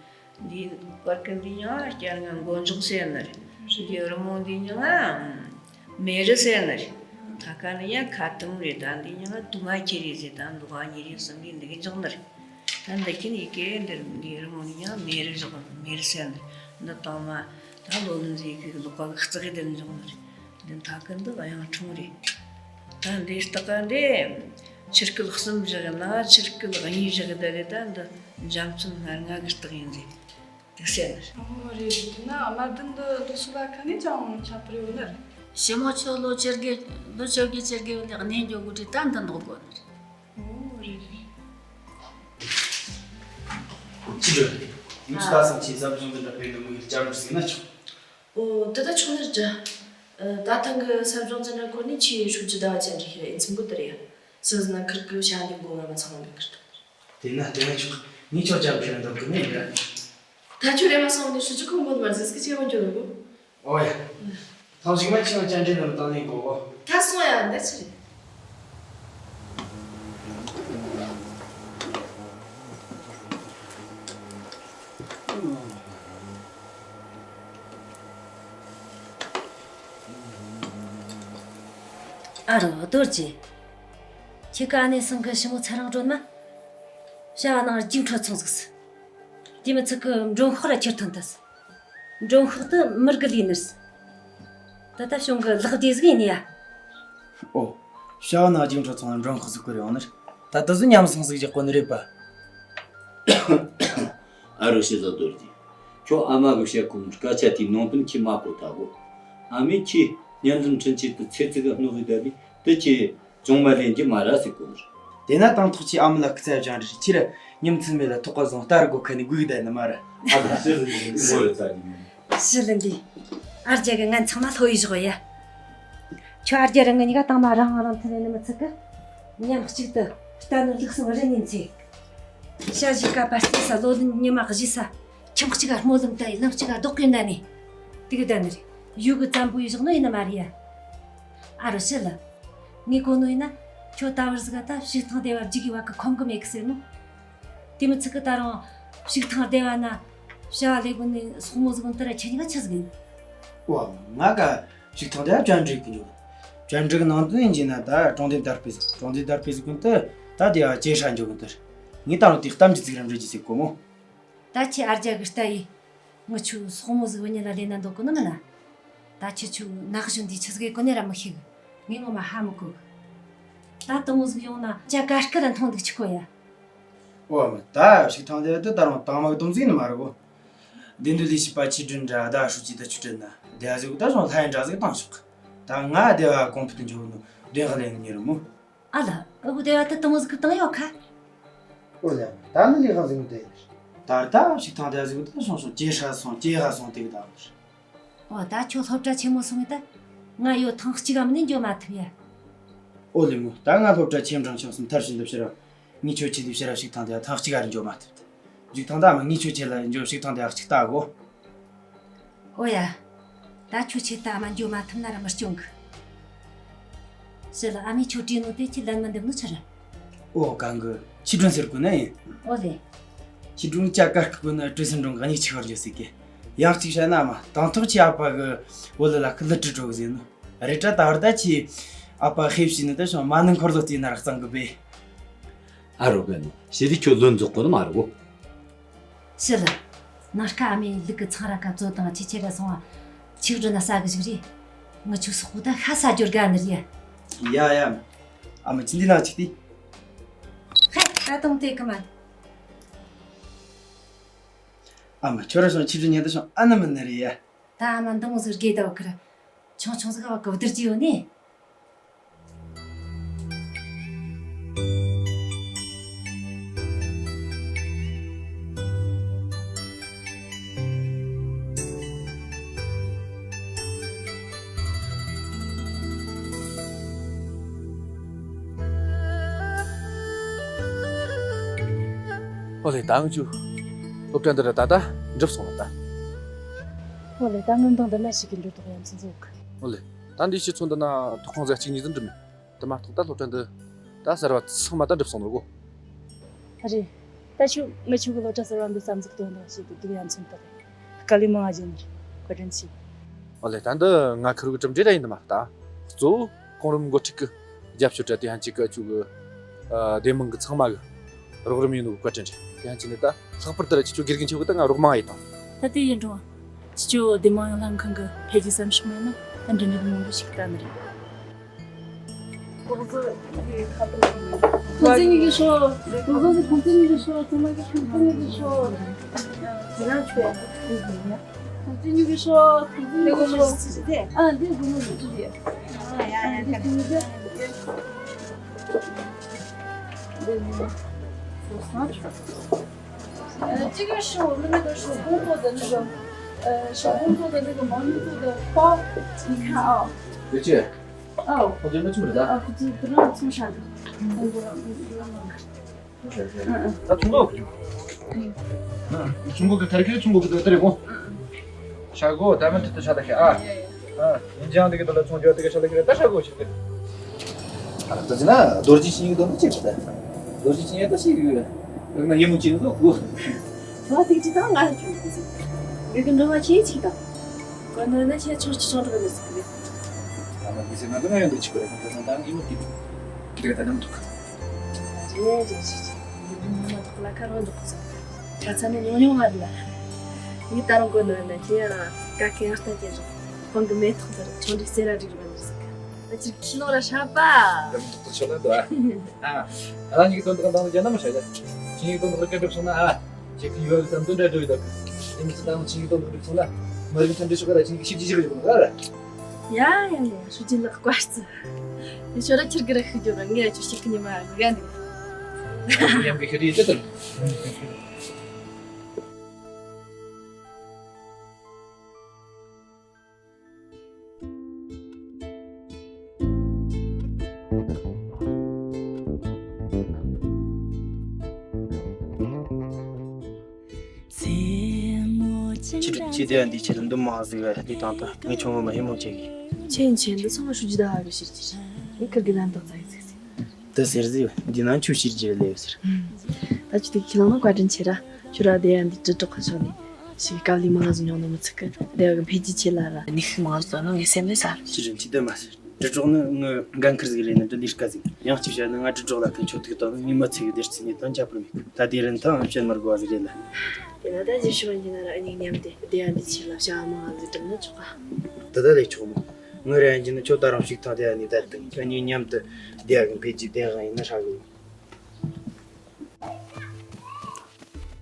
འདི་བར་གི་འདི་ཡང་སྐྱ་རིང་ང་མགོ་འཇོག་ཟེར་ནི་རེད། འདི་རི་མོ་འདི་ཡང་མེ་རི་ཟེར་ནི་རེད། ཐ་ཀ་ནི་ཡང་ཁ་ཏུམ་རེད། ད་འདི་ཡང་དུ་མ་ཁྱེར་རེད་ཟེར། ད་འདུག་ག་ཉེ་རེ་གསུམ་རེ་འདི་གི་འཇོག་ནི་རེད། ད་འདི་ཁྱེད་ནི་ཡི་གེ་འདིར་འདི་རི་མོ་ནི་ཡང་མེ་རི་བཞག་མེ་རི་ཟེར་ནི་རེད། འདི་དང་མ་ད་ལོ་ལོན་ཟེར་གི་ལོག་པ་གི་རྩི་གི་འདིར་འཇོག་ནི་རེད། འདི་མཐའ་ཀུན་ཏུ་གཡང་འཁྲུངས་རེད། ད་འདི་སྟག་ག་འདི་ཆུ་སྐུད་གསུམ་བཞག་ན་ཆུ་སྐུད་གཉིས་བཞག་འདི་རེད། ད་འདི་འཇམ་ཚོན་སྣ་ལྔ་གི་སྟག་ཡིན་ཟེར་འདུག་ཟེར་ནི་རེད། ཨོ་རེད་རེད། དེ་ན་དམར་ལྡུམ་འདི་འདི་སུ་ལ་ཁ་ནས་ཅང་ཁྱབ་པར་ཡོད་ནི་རེད། ཞི་མོ་ཆོ་ལོ་བཅོ་བརྒྱད་ལོ་བཅོ་བརྒྱད་བཅོ་བརྒྱད་ལས་གནས་འགྱོ་དགོས་དུས་ད་འདི་འདུག་དགོས་ནི་རེད། ཨོ་རེད་རེད། ཅི་རེད། ཡུལ་ལྟ་སང་ཆེས་ཟབ་སྦྱོང་དེ་འདྲ་སྤེལ་ནི་མི་ཡུལ་བཅར་འདྲི་ཟིག་ན་ཆོག་ཨོ་དེ་ད་ཆོག་ནི་རེད། ད་ཐེངས་གི་ཟབ་སྦྱོང་དེ་འདྲ་སྐོར་ནས་ཆེས་ཧྲུའུ་ཅི་ཟླ་བ་ཅན་རེད་ཤི་ཨེ་ཚིམ་གི་དེ་རེད། སི་ཟི་ན་ཁིར་གི་ཤ་འདི་མགོ་ང་མ་ཚང་མ་མེད་གི་རེད། དེ་ན་དེ་ན་ཆོག་ངས་ཆོག་ཅམ་ཁྱེར་འདུག་གི་མེད་ར། ད་ཁྱོད་རེ་མ་སོང་ནས་ཧྲུའུ་ཅི་ཁོང་མོ་མར་ཟིག་སྐྱེ་བོ་འགྱོ་རུ། ཨོ་ཡ། ཐང་ཞིག་མ་ཕྱིན་ན་ཅན་འདྲེ་ལམ་བཏང་ནས་གོ་གོ། ད་སོང་ཡ་འདི་ཆི་རེད། ཨ་རོ་རྡོ་རྗེ། ཁྱེད་ཀ་ཨ་ནེ་སང་གི་ཞི་མོ་ཚ་རང་གྲོན་མ། བྱ་བ་ནང་རྒྱུགས་འཕྲོད་སོང་ཟིག་སི། དེ་མི་ཚིག་གི་མགྲོན་ཤོག་ར་ཁྱེར་ཐོན་ཐལ། མགྲོན་ཤོག་ཏུ་མི་དགི་ལི་ནི་རེད། ད་ལྟ་བྱུང་གི་ལག་བདེ་ཟིག་ཡིན་ཡ། ཨོ། བྱ་བ་ནང་རྒྱུགས་འཕྲོད་སོང་ན་མགྲོན་ཤོག་ཟིག་བསྐུར་ཡོང་ནི་རེད། ད་ལྟ་ཟིག་ཉམས་སང་ཟིག་རྒྱག་གོ་ནི་རེད་པ། ཨ་རོ་ཤི་ཟ་རྡོ་རྗེ། ཁྱོད་ཨ་མ་གི་བཤད་ཁུངས་སྐད་ཆ་དེའི་ནང་དོན་ཁྱེད་མ་གོ་ཐལ་གོ། ཨ་མས་ཁྱེད་གཉེན་འཛོམས་འཕྲིན་ཆེད་དུ་ཚེ་ཚིག་ག་སྣོག་གི་བསྡད་ནས་དེ་ཁྱེད་ཅུང་མ་ལེན་གྱི་མ་ར་ཟེར་གོ་ནི་རེད། དེ་ན་དང་ཐོག་ཁྱེད་ཨ་མ་ལ་སྐུ་ཚེ་སྦྱང་རེ་ཁྱེད་ར་ཉིན་མཚན་མེད་ལ་ཐོག་ཀ་བཟང་ལྟ་རུ་གོ་ཁ་ནས་སྒུག་བསྡད་ནི་མ་ར། ཨ་ད་ཤི་ཟིག་ངོ་ལ་ཙ་ནི། ཞི་ལི་འདི། ཨ་རྒྱ་གི་ངན་ཚང་མ་ལྷོ་ཡི་བཞག་ཡ། ཁྱོད་ཨ་རྒྱ་རང་ངི་གཉིས་ཀ་དང་མ་རང་རང་མཐུན་ནས་ནི་མི་ཚིག་གི། མཉམ་གཅིག་ཏུ་ལྟ་ནི་ལུགས་སུ་རི་ཉིན་ཚེ། ཤ་ཞིག་ག་པར་སྐྱེས་ས་ལོ་ལོན་ཉི་མ་བཞི་ས། ཁྱིམ་གཅིག་ག་སྨོན་ལམ་ལྟ་ཡི་ལམ་གཅིག་ག་རྡོག་གི་འདའ་ནི། དེ་གི་འདའ་ནི་རེད། ཡུ་གི་བཙན་པོ་ཡི་བཞག་ནོ་ཡིན་ན་མ་རེད་ཡ། ཨ་རོ་ཤི་ལ། ངས་གོ་ནོ་ཡིན་ན། ཁྱོད་ད་བར་ཟིག་ག་ད་ཕྱུགས་ཐང་སྡེ་བ་རྒྱུག་གི་བ་གི་ཁོམ་གི་མེད་གི་ཟེར་ནོ། དེ་མི་ཚིག་གི་ད་རུང་ཕྱུགས་ཐང་སྡེ་བ་ན་བྱ་བ་ལས་གོ་ནི་སོག་མོ་ཟིག་འདི་ར་ཁྱེད་གཉིས་ཀ་ཆི་ཟིག་ཡིན། ཨོ། ང་ག་ཞིག་ཐང་དེ་བཅར་འདྲི་གི་འཇུག་བཅར་འདྲི་གི་ནང་དུ་ཡིན་གྱི་ན་ད་གྲོང་སྡེ་དར་སྤེལ་ཟིག་གྲོང་སྡེ་དར་སྤེལ་ཟིག་གུན་དུ་ད་དེ་ཡ་ཇེ་ཧྲ་འཇོག་གི་འདུག་ངས་ད་རུང་དེ་གཏམ་གྱི་ཚིག་རམ་འདྲི་གྱི་ཟིག་གོ་མོ། ད་ཁྱེད་ཨར་རྒྱ་གི་ལྟ་ཡི། ངི་ཆུ་སོག་མོ་ཟིག་བུ་ཉི་ལ་ལས་ན་འདོད་གི་ནི་མིན་ན། ད་ཁྱེད་ཆུ་ནག་གཞོན་འདི་ཆི་ཟིག་གོ་ནི་ར་མི་ཤེས་གི། ངས་ངོ་མ་ཧ་མི་གོ་གི། ད་དུ་མོ་ཟིག་ཡོང་ན་ཅ་ག་སྐད་ལ་མཐོང་འདུག་ཆི་གོ་ཡ། ཨོ་མ་ད་ཞིག་ཐང་དེ་དུ་ད་རུང་དང་མ་གི་དུམ་ཟིག་ནི་མ་རེད་གོ། འདི་འདུ་ལས་བྱེད་པ་ཆི་སྒྲོན་འདྲ་ཟླ་ཧྲུའུ་ཅི་ད་ཆུ་སྤྲད་ན་དེ་ཟིག་ད་སོང་ལྷ་ཡི་འདྲ་ཟིག་བཏང་ཤོག་ད་ང་དེ་བ་གོང་འཕེལ་དུ་འཇོག་ནོ་བདེན་དཔང་ལེན་ནི་རེད་མོ། ཨ་ལ། ཨ་ཁུ་དེ་བ་ད་དུ་མོ་ཟིག་གི་བཏང་ཡོད་ཁ། ཨོ་ལ། ད་ནི་ལས་ཁང་ཟིག་དེ་ད་ད་ཞིག་ཐང་དེ་ཟིག་ད་སོང་སོང་ཇེ་ཧྲ་སོང་ཇེ་ཧ་སོང་དེ་གི་ད་ཨོ། ད་ཁྱོད་སློབ་གྲྭ་ཆེན་མོ་སོང་ངི་ད། ང་ཡོད་ཐེངས་གཅིག་གམ་ནི་འགྱོ་མ་ཐུབ་ཡ། ཨོ་ལེ་མོ། ད་ང་སློབ་གྲྭ་ཆེན་འབྲིང་ཆུང་གསུམ་མཐར་ཕྱིན་འདི་ཕྱིར་ར། ངས་ཁྱོད་ཆེད་དུ་ཕྱིར་ར་ཞིག་ཐང་དེ་ཐེངས་གཅིག་ག་རེ་འགྱོ་མ་ཐུབ་ད། ཞིག་ཐང་ད་མ་ངས་ཁྱོད་ཆེད་ལ་འགྱོ་ཞིག་ཐང་དེ་གཅིག་ལྟ་གོ། ཨོ་ཡ། ད་ཁྱོད་ཆེད་ད་མ་འགྱོ་མ་ཐུབ་ན་ར་མི་སྐྱོན་གི། ཞི་ལ་ཨ་མས་ཁྱོད་བྲིས་ནོ་དེ་ཁྱེད་ལན་མི་འདེབས་ནོ་ཆི་རེད། ཨོ་གང་གི་ཆི་སྒྲོན་ཟེར་གོ་ནི་ཡིན། ཨོ་ལེ། ཆི་སྒྲོན་ཅ་དཀར་གི་གོ་ན་བྲེ་སེན་འགྲོ་ག་ནས་ཆི་བར་འགྱོ་ཟེར་གི། ཡང་གཅིག་བཤད་ན་མ་དང་ཐོག་ཆི་ཨ་ཕ་གི་བོ་ལི་ལ་ཁི་ལི་ཀྲི་འགྲོ་གི་ཟེར་ནོ། རེད་དྲ་ད་བར་ད་ཆི་ཨ་ཕ་ཧེ་བྱས་ནི་ད་ཤོང་མ་ནི་འཁོར་ལོ་བལྟས་ན་ར་གཙང་གི་བས། ཨ་རོ་གི་ནི་ཞི་ལི་ཁྱོད་ལོན་རྫོགས་གོ་ནི་མ་རེད་གོ། ཞི་ལི། ནངས་ཀ་ཨ་མས་ལུག་གི་ཚང་ར་ཀ་བཙོ་དང་ཁྱི་ཁྱེར་ར་སོང་བ། ཆིག་སྒྲིལ་ན་ཟ་གི་ཞིག་རེད། ངི་ཆུ་སོག་པོ་ད་ཤ་ཟ་རྒྱུར་དགའ་ནི་རེད། ཡ་ཡ། ཨ་མ་ཅི་འདི་ལ་ཅིག་དེ། ཧེ། ད་དུང་དེ་གི་མ། ཨ་མ་ཁྱོད་ར་སོང་ཆིག་སྒྲིལ་ཉན་ད་སོང་ཨ་ནི་མི་ནི་རེད་ཡ། ད་ཨ་མ་འདི་མོ་ཟིག་དགེ་ད་བ་ཁི་ར། ཆུང་ཆུང་ཟིག་བ་གི་བསྡུར་གྱི་ཡོད་ནི། ཨོ་ལེ། ད་ང་ཚོ་སློབ་གྲྭ་འདི་ར་ད་ལྟ་འགྲུབ་སོང་ལ་ད། ཨོ་ལེ། ད་ངོ་མདང་འདི་ལ་ཞིག་གི་འགྲོ་དོགས་ཡ་མཚན་ཟིག་ཡོད་གི། ཨོ་ལེ། ད་འདི་ཕྱི་ཚོ་འདི་ན་ཐོག་ཁང་ཟེར་གཅིག་གཉིས་ཙམ་འགྲིམ་མེད། དེ་མ་གཏོགས་ད་སློབ་གྲྭ་འདི་ད་གསར་བ་ཚང་མ་ད་འགྲུབ་སོང་ནོ་གོ། རེད། ད་ཆུ་ང་ཆུ་གི་སློབ་གྲྭ་གསར་བ་འདི་བསམ་གཟིགས་དོན་དག་ཞིག་གི་འདུག་ཡ་མཚོན་དག་གི། དཀའ་ལས་མང་བ་བྱས་ནས་བཀའ་དྲིན་ཆེ། ཨོ་ལེ། ད་འདི་ང་ཁུར་གི་གྲུབ་འབྲས་ར་ཡིན་ནི་མ་རེད་ད། གཙོ་བོ་གོང་རིམ་འགོ་ཁྲིད་གི་རྒྱབ་སྐྱོར་ར་དེ་ཧན་ཅིག་གི་ཆུ་གི་སྡེ་དམངས་གི་ཚང་མ་གི་རོགས་རམ་ཡིན་ནོ་གི་བཀའ་དྲིན་རེད། དེ་ཧན་ཅིག་ནི་ད་ལྷག་པར་དུ་ར་ཁྱེད་ཆོ་དགེ་རྒན་ཆོ་གི་ད་ང་རོགས་མང་ཡིན་དང་། ད་དེ་ཡིན་རུང་། ཁྱེད་ཆོ་སྡེ་དམངས་ཡོངས་ལྷན་ཁང་གི་འཕེལ་རྒྱས་བསམ་ཤོག་མེད་ན་ད་འདྲི་འདྲི་མང་པོ་ཞིག་ལྟ་ནི་རེད། ཁོང་ཚོ་གཉིས་ཀྱི་ཤོག་ཁོང་ཚོ་ཁོང་ཚོ་གཉིས་ཀྱི་ཤོག་ཁོང་ཚོ་གཉིས་ཀྱི་ཤོག་ཁོང་ཚོ་གཉིས་ཀྱི་ཤོག་ཁོང་ཚོ་གཉིས་ཀྱི་ཤོག་ཁོང་ཚོ་གཉིས་ཀྱི་ཤོག་ཨ་འདི་དགོས་མོ་རེད། འདི་ཨ་འདི་དགོས་མོ་རེད། འདི་ཨ་འདི་དགོས་མོ་རེད།呃，这个是我们那个手工做的那个，呃，手工做的那个毛芋做的包，你看啊。对，这，哦，我觉得这么大。啊，不对，不让冲上去。嗯，不让，不让。嗯嗯。ད་ཚོང་གོ་ཚོང་གོ་གི་ཐར་ཁེ་ཚོང་གོ་གི་ད་རེ་གོ། ཤ་གོ་ད་མ་ཐུ་ཐུ་ཤ་ད་ཁེ་ཨ། ཨ། ཡིན་ཅང་དེ་གི་ད་ལ་ཚོང་རྒྱག་དེ་གི་ཤ་ད་ཁེ་ད་ཤ་གོ་ཞིག་དེ། ཨ་ད་ཅི་ན་རྡོ་རྗེ་ཤིང་གི་དོན་དུ་ཅི་ད། རྡོ་རྗེ་ཤིང་ཡ་ད་ཤིག་ཡོད། ཡང་ན་ཡེ་མོ་ཅི་ནི་དོ་གོ། ཚོ་དེ་ཅི་ད་ང་ཅུང་ཟིག་ཟིག་ངེད་ཀྱི་འགྲོ་བ་ཆེ་ཅིག་དང་། གོ་ནོ་ན་ཆེ་ཆུང་ཆུང་ཆུང་དུ་མི་ཟིག་གི། ཨ་མ་དེ་ཟེར་ན་ད་ང་ཡོང་དུ་ཅིག་གོ་རེ་ཁོང་ཁ་སང་ད་ཡེ་མོ་དེ། དེ་ག་ད་ནམ་འདུག་ཅེ་ཅེ་ཅེ་ཅེ། ཡིན་ན་ཐོག་ལ་ཁ་རང་འདུག་གོ་ས། ཁ་ཚ་ནི་ཉུང་ཉུང་མ་རེད་ལ། ངས་ད་རུང་གོ་ནོ་ན་ཁྱེད་ཡང་ཀ་ཀེ་ཡང་ལྟ་ཀྱི་རེད། ཁོང་གི་མེ་ཏོག་དེར་ཆུང་འདྲིས་སེ་ར་རིག་རུ་བ་འདྲ་ཟིག་ད་ཅིག་ཁྱི་ནོ་ར་ཧྲ་པ། ད་མི་ཏོག་ཏོ་ཆོ་ན་དོ་ཨ། ཨ་རང་ཉིད་ཀྱི་དོན་དག་འདང་ནི་རྒྱ་ན་མ་ཧྲ་ཡ། ཁྱི་ཉིད་ཀྱི་དོན་དག་རི་ཀ་འགྲུབ་སོང་ན་ཨ། ཁྱེད་ཀྱི་ཡུལ་བསམ་དོན་འདྲ་འགྲོ་ཡི་དོ། ཨེ་མི་ཚེ་དང་ཁྱི་ཉིད་ཀྱི་དོན་དག་འགྲུབ་སོང་ན། མ་རིག་མཚམས་འདྲི་ཤོག་ག་ར་ཁྱི་ཉིད་ཀྱི་ཤིབ་ཅི་ཞིག་ཡོད་གོ་ག་ར། ཡ་ཡ་ཡ་ཧྲུའུ་ཅི་ལགས་བཀའ་སྩལ། ཡ་ཁྱོད་ར་ཁྱེར་གི་ར་ཤི་རྒྱུ་ར་ངས་ཁྱོད་ཤི་གི་ཉི་མ་ང་ག་འདུག་ཉམས་གི་ཤི་རི་ཡི་ཏི་ཏི། ཁྱེད་ཁྱེད་དེ་འདི་ཁྱེད་འདུམ་མ་ཟིག་བས་འདི་དང་ད་ངས་ཆུང་ངུ་མ་ཧེ་མོ་བྱེད་གི། ཆེན་ཆེན་འདི་ཚང་མ་ཧྲུའུ་ཅི་ད་ཧ་གི་ཕྱིར་གྱི་ངས་ཁིར་གི་ལན་དག་ཙ་ཡི་ཚིག་ཟིག་དེ་ཟེར་ཟིག་འདི་ན་ཆུ་ཕྱིར་གྱི་ལས་ཟེར། ད་ཁྱེད་དེ་ཁྱེད་ལང་ན་བཀའ་དྲིན་ཆེ་ར་ཁྱོད་ར་དེ་ཡ་འདི་དྲིལ་བསྒྲགས་ཁ་ཕྱོགས་ནས་ ཞིག་དཀའ་ལས་མང་ཟིག་མྱོང་ནི་མི་ཚིག་གི། དེ་གི་འཕེལ་རྒྱས་ཆེ་ལ་ར། ནི་ཤི་མང་ཟིག་ནི་ངའི་སེམས་ནས་ཟ། ཅི་རེད་ཅི་དེ་མ་ཟེར། དྲིལ་སྒྲོག་ནི་ངི་འགན་ཁུར་ཟིག་རེད་ནི་འདི་ལས་ཀ་ཟིག་ཡང་གཅིག་བཤད་ན། ང་དྲིལ་སྒྲོག་ལ་ཁི་ཆོ་ཐུག་ཏོ་ནི་ངི་མི་ཚིག་གི་བདེ་སྐྱིད་ནི་དོན་ཆ་པུར་མེད་གི། ད་དེ་རིན་ཐང་བཤད་མར་གོ་བ་ཟིག་རེད་ལ། དེ་ན་ད་ཞིབ་ཤོག་ཡིན་ན་ར་ཨ་ཉིག་མཉམ་དེ་བདེ་ཡ་འདི་ཆེ་ལ་བྱ་བ་མང་ཟིག་སྒྲུབ་ན་ཆོག་ག། དེ་ད་ལས་ཆོག་མོ། ངི་ར་ཡིན་གྱི་ནི་ཁྱོད་ད་རང་ཞིག་ཐང་དེ་ཡ་ནི་ད་དང་ཁྱོད་གཉིས་མཉམ་དུ་བདེ་ཡ་གི་འཕེལ་རྒྱས་བདེ་གང་ཡིན་ན་ཧྲ་གི།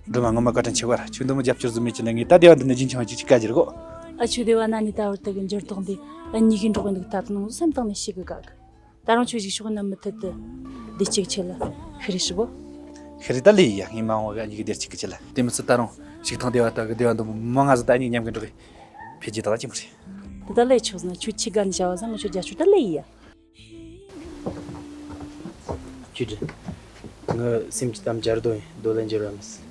སྒྲོལ་མ་ངོ་མ་བཀའ་དྲིན་ཆེ་བར། ཁྱོད་འདི་མོ་རྒྱབ་སྐྱོར་ཟིག་མེད་ཀྱི་ན་ངས་ད་སྡེ་བ་འདི་ནས་རྒྱུན་འཁྱོངས་ཅིག་ཅིག་བཀའ་རྒྱུར་གོ། ཨ་ཆོས་སྡེ་བ་ན་ནི་ད་བར་དུ་གི་འགྱུར་ལྡོག་འདི་ཨ་ཉིད་ཀྱིས་འགྲོ་གི་འདུག་ད་དུང་སེམས་གཏིང་ནས་ཤེས་གི་ག་གི། ད་རུང་ཆོས་ཞིག་ཤོག་ན་མུ་མཐུད་དུ་བདེ་སྐྱིད་ཆེ་ལ་ཤི་རེ་ཤི་གོ། ཤི་རེ་ད་ལས་ཡ་ངས་མ་འོངས་གི་ཨ་ཉིད་ཀྱི་བདེ་སྐྱིད་གི་ཆེ་ལ། དེ་མི་ཚད་ད་རུང་ཞིག་ཐང་སྡེ་བ་ད་གི་སྡེ་བ་འདི་མོ་མང་ང་ཟིག་ད་ཨ་ཉིད་མཉམ་གི་འགྲོ་གི་འཕེལ་རྒྱས་ད་ལ་ཅི་མ་རེད། ད་ལས་ཆོག་ཟིན་ན་ཁྱོད་ཆི་ག་ནས་བྱ་བ་ཟིན་ང་ཆོ་རྒྱ་ཆོ་ད་ལས་ཡ། ཅི་འདྲ། ངའི་སེམས་ཀྱི་གཏམ་བྱར་དོ་ཡིན་རྡོ་ལ་འགྱུར་བ་མི་སྲིད།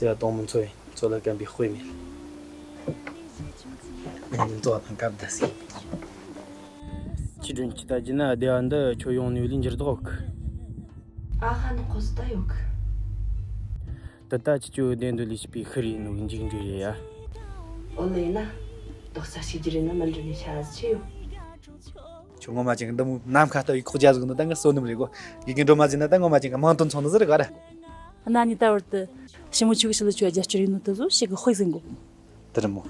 བརྩེ་བ་དྭངས་མོ་མཚོ་ཡིན་མཚོ་ལ་སྐམ་པའི་དཔེ་མེད། ངས་འདི་མཚོ་དང་སྐབས་ད་སྲིད། ཅི་དྲན་ཅི་ལྟ་རྒྱུ་ན་སྡེ་བ་འདི་ཁྱོད་ཡོང་ནས་ལས་འགྱུར་ལྡོག་གི། ཨ་ཧ་ནི་ཁོ་སུ་ད་ཡོད་གི། ད་ལྟ་ཅི་ཅོ་བདེ་འདོད་ལས་བྱེད་པའི་ཤི་རེ་ནོ་གི་འཇིགས་འདྲ་རེད་ཡ། ཨོ་ལེ་ན། རྡོག་རྩ་ཞིག་རྒྱུ་རེད་ན་མི་འགྲོ་ནས་ཤ་ཟ་ཆེ་ཡོད། ཁྱོད་ངོ་མ་ཅན་གྱི་འདི་མོ་ནམ་མཁའ་ལྟ་བུའི་ཁོག་རྒྱ་ཟིག་ནི་ད་ངའི་བསོད་ནམས་རེད་གོ། དགེ་རྒན་སྒྲོལ་མ་ཟིག་ན་ད་ངོ་མ་ཅན་གྱི་མིང་དོན་མཚུངས་ནི་ཟིག་རེད་ག་ར། གནའ་ནས་ད་བར་དུ་ཞི་མོ་ཆོས་གི་ཞི་ལུ་ཆོས་རྒྱ་ཆེར་ཡིན་ནོ་དེ་ཚོ་ཞིག་གི་དཔེ་ཟིག་གོ། དེ་རེད་མོ།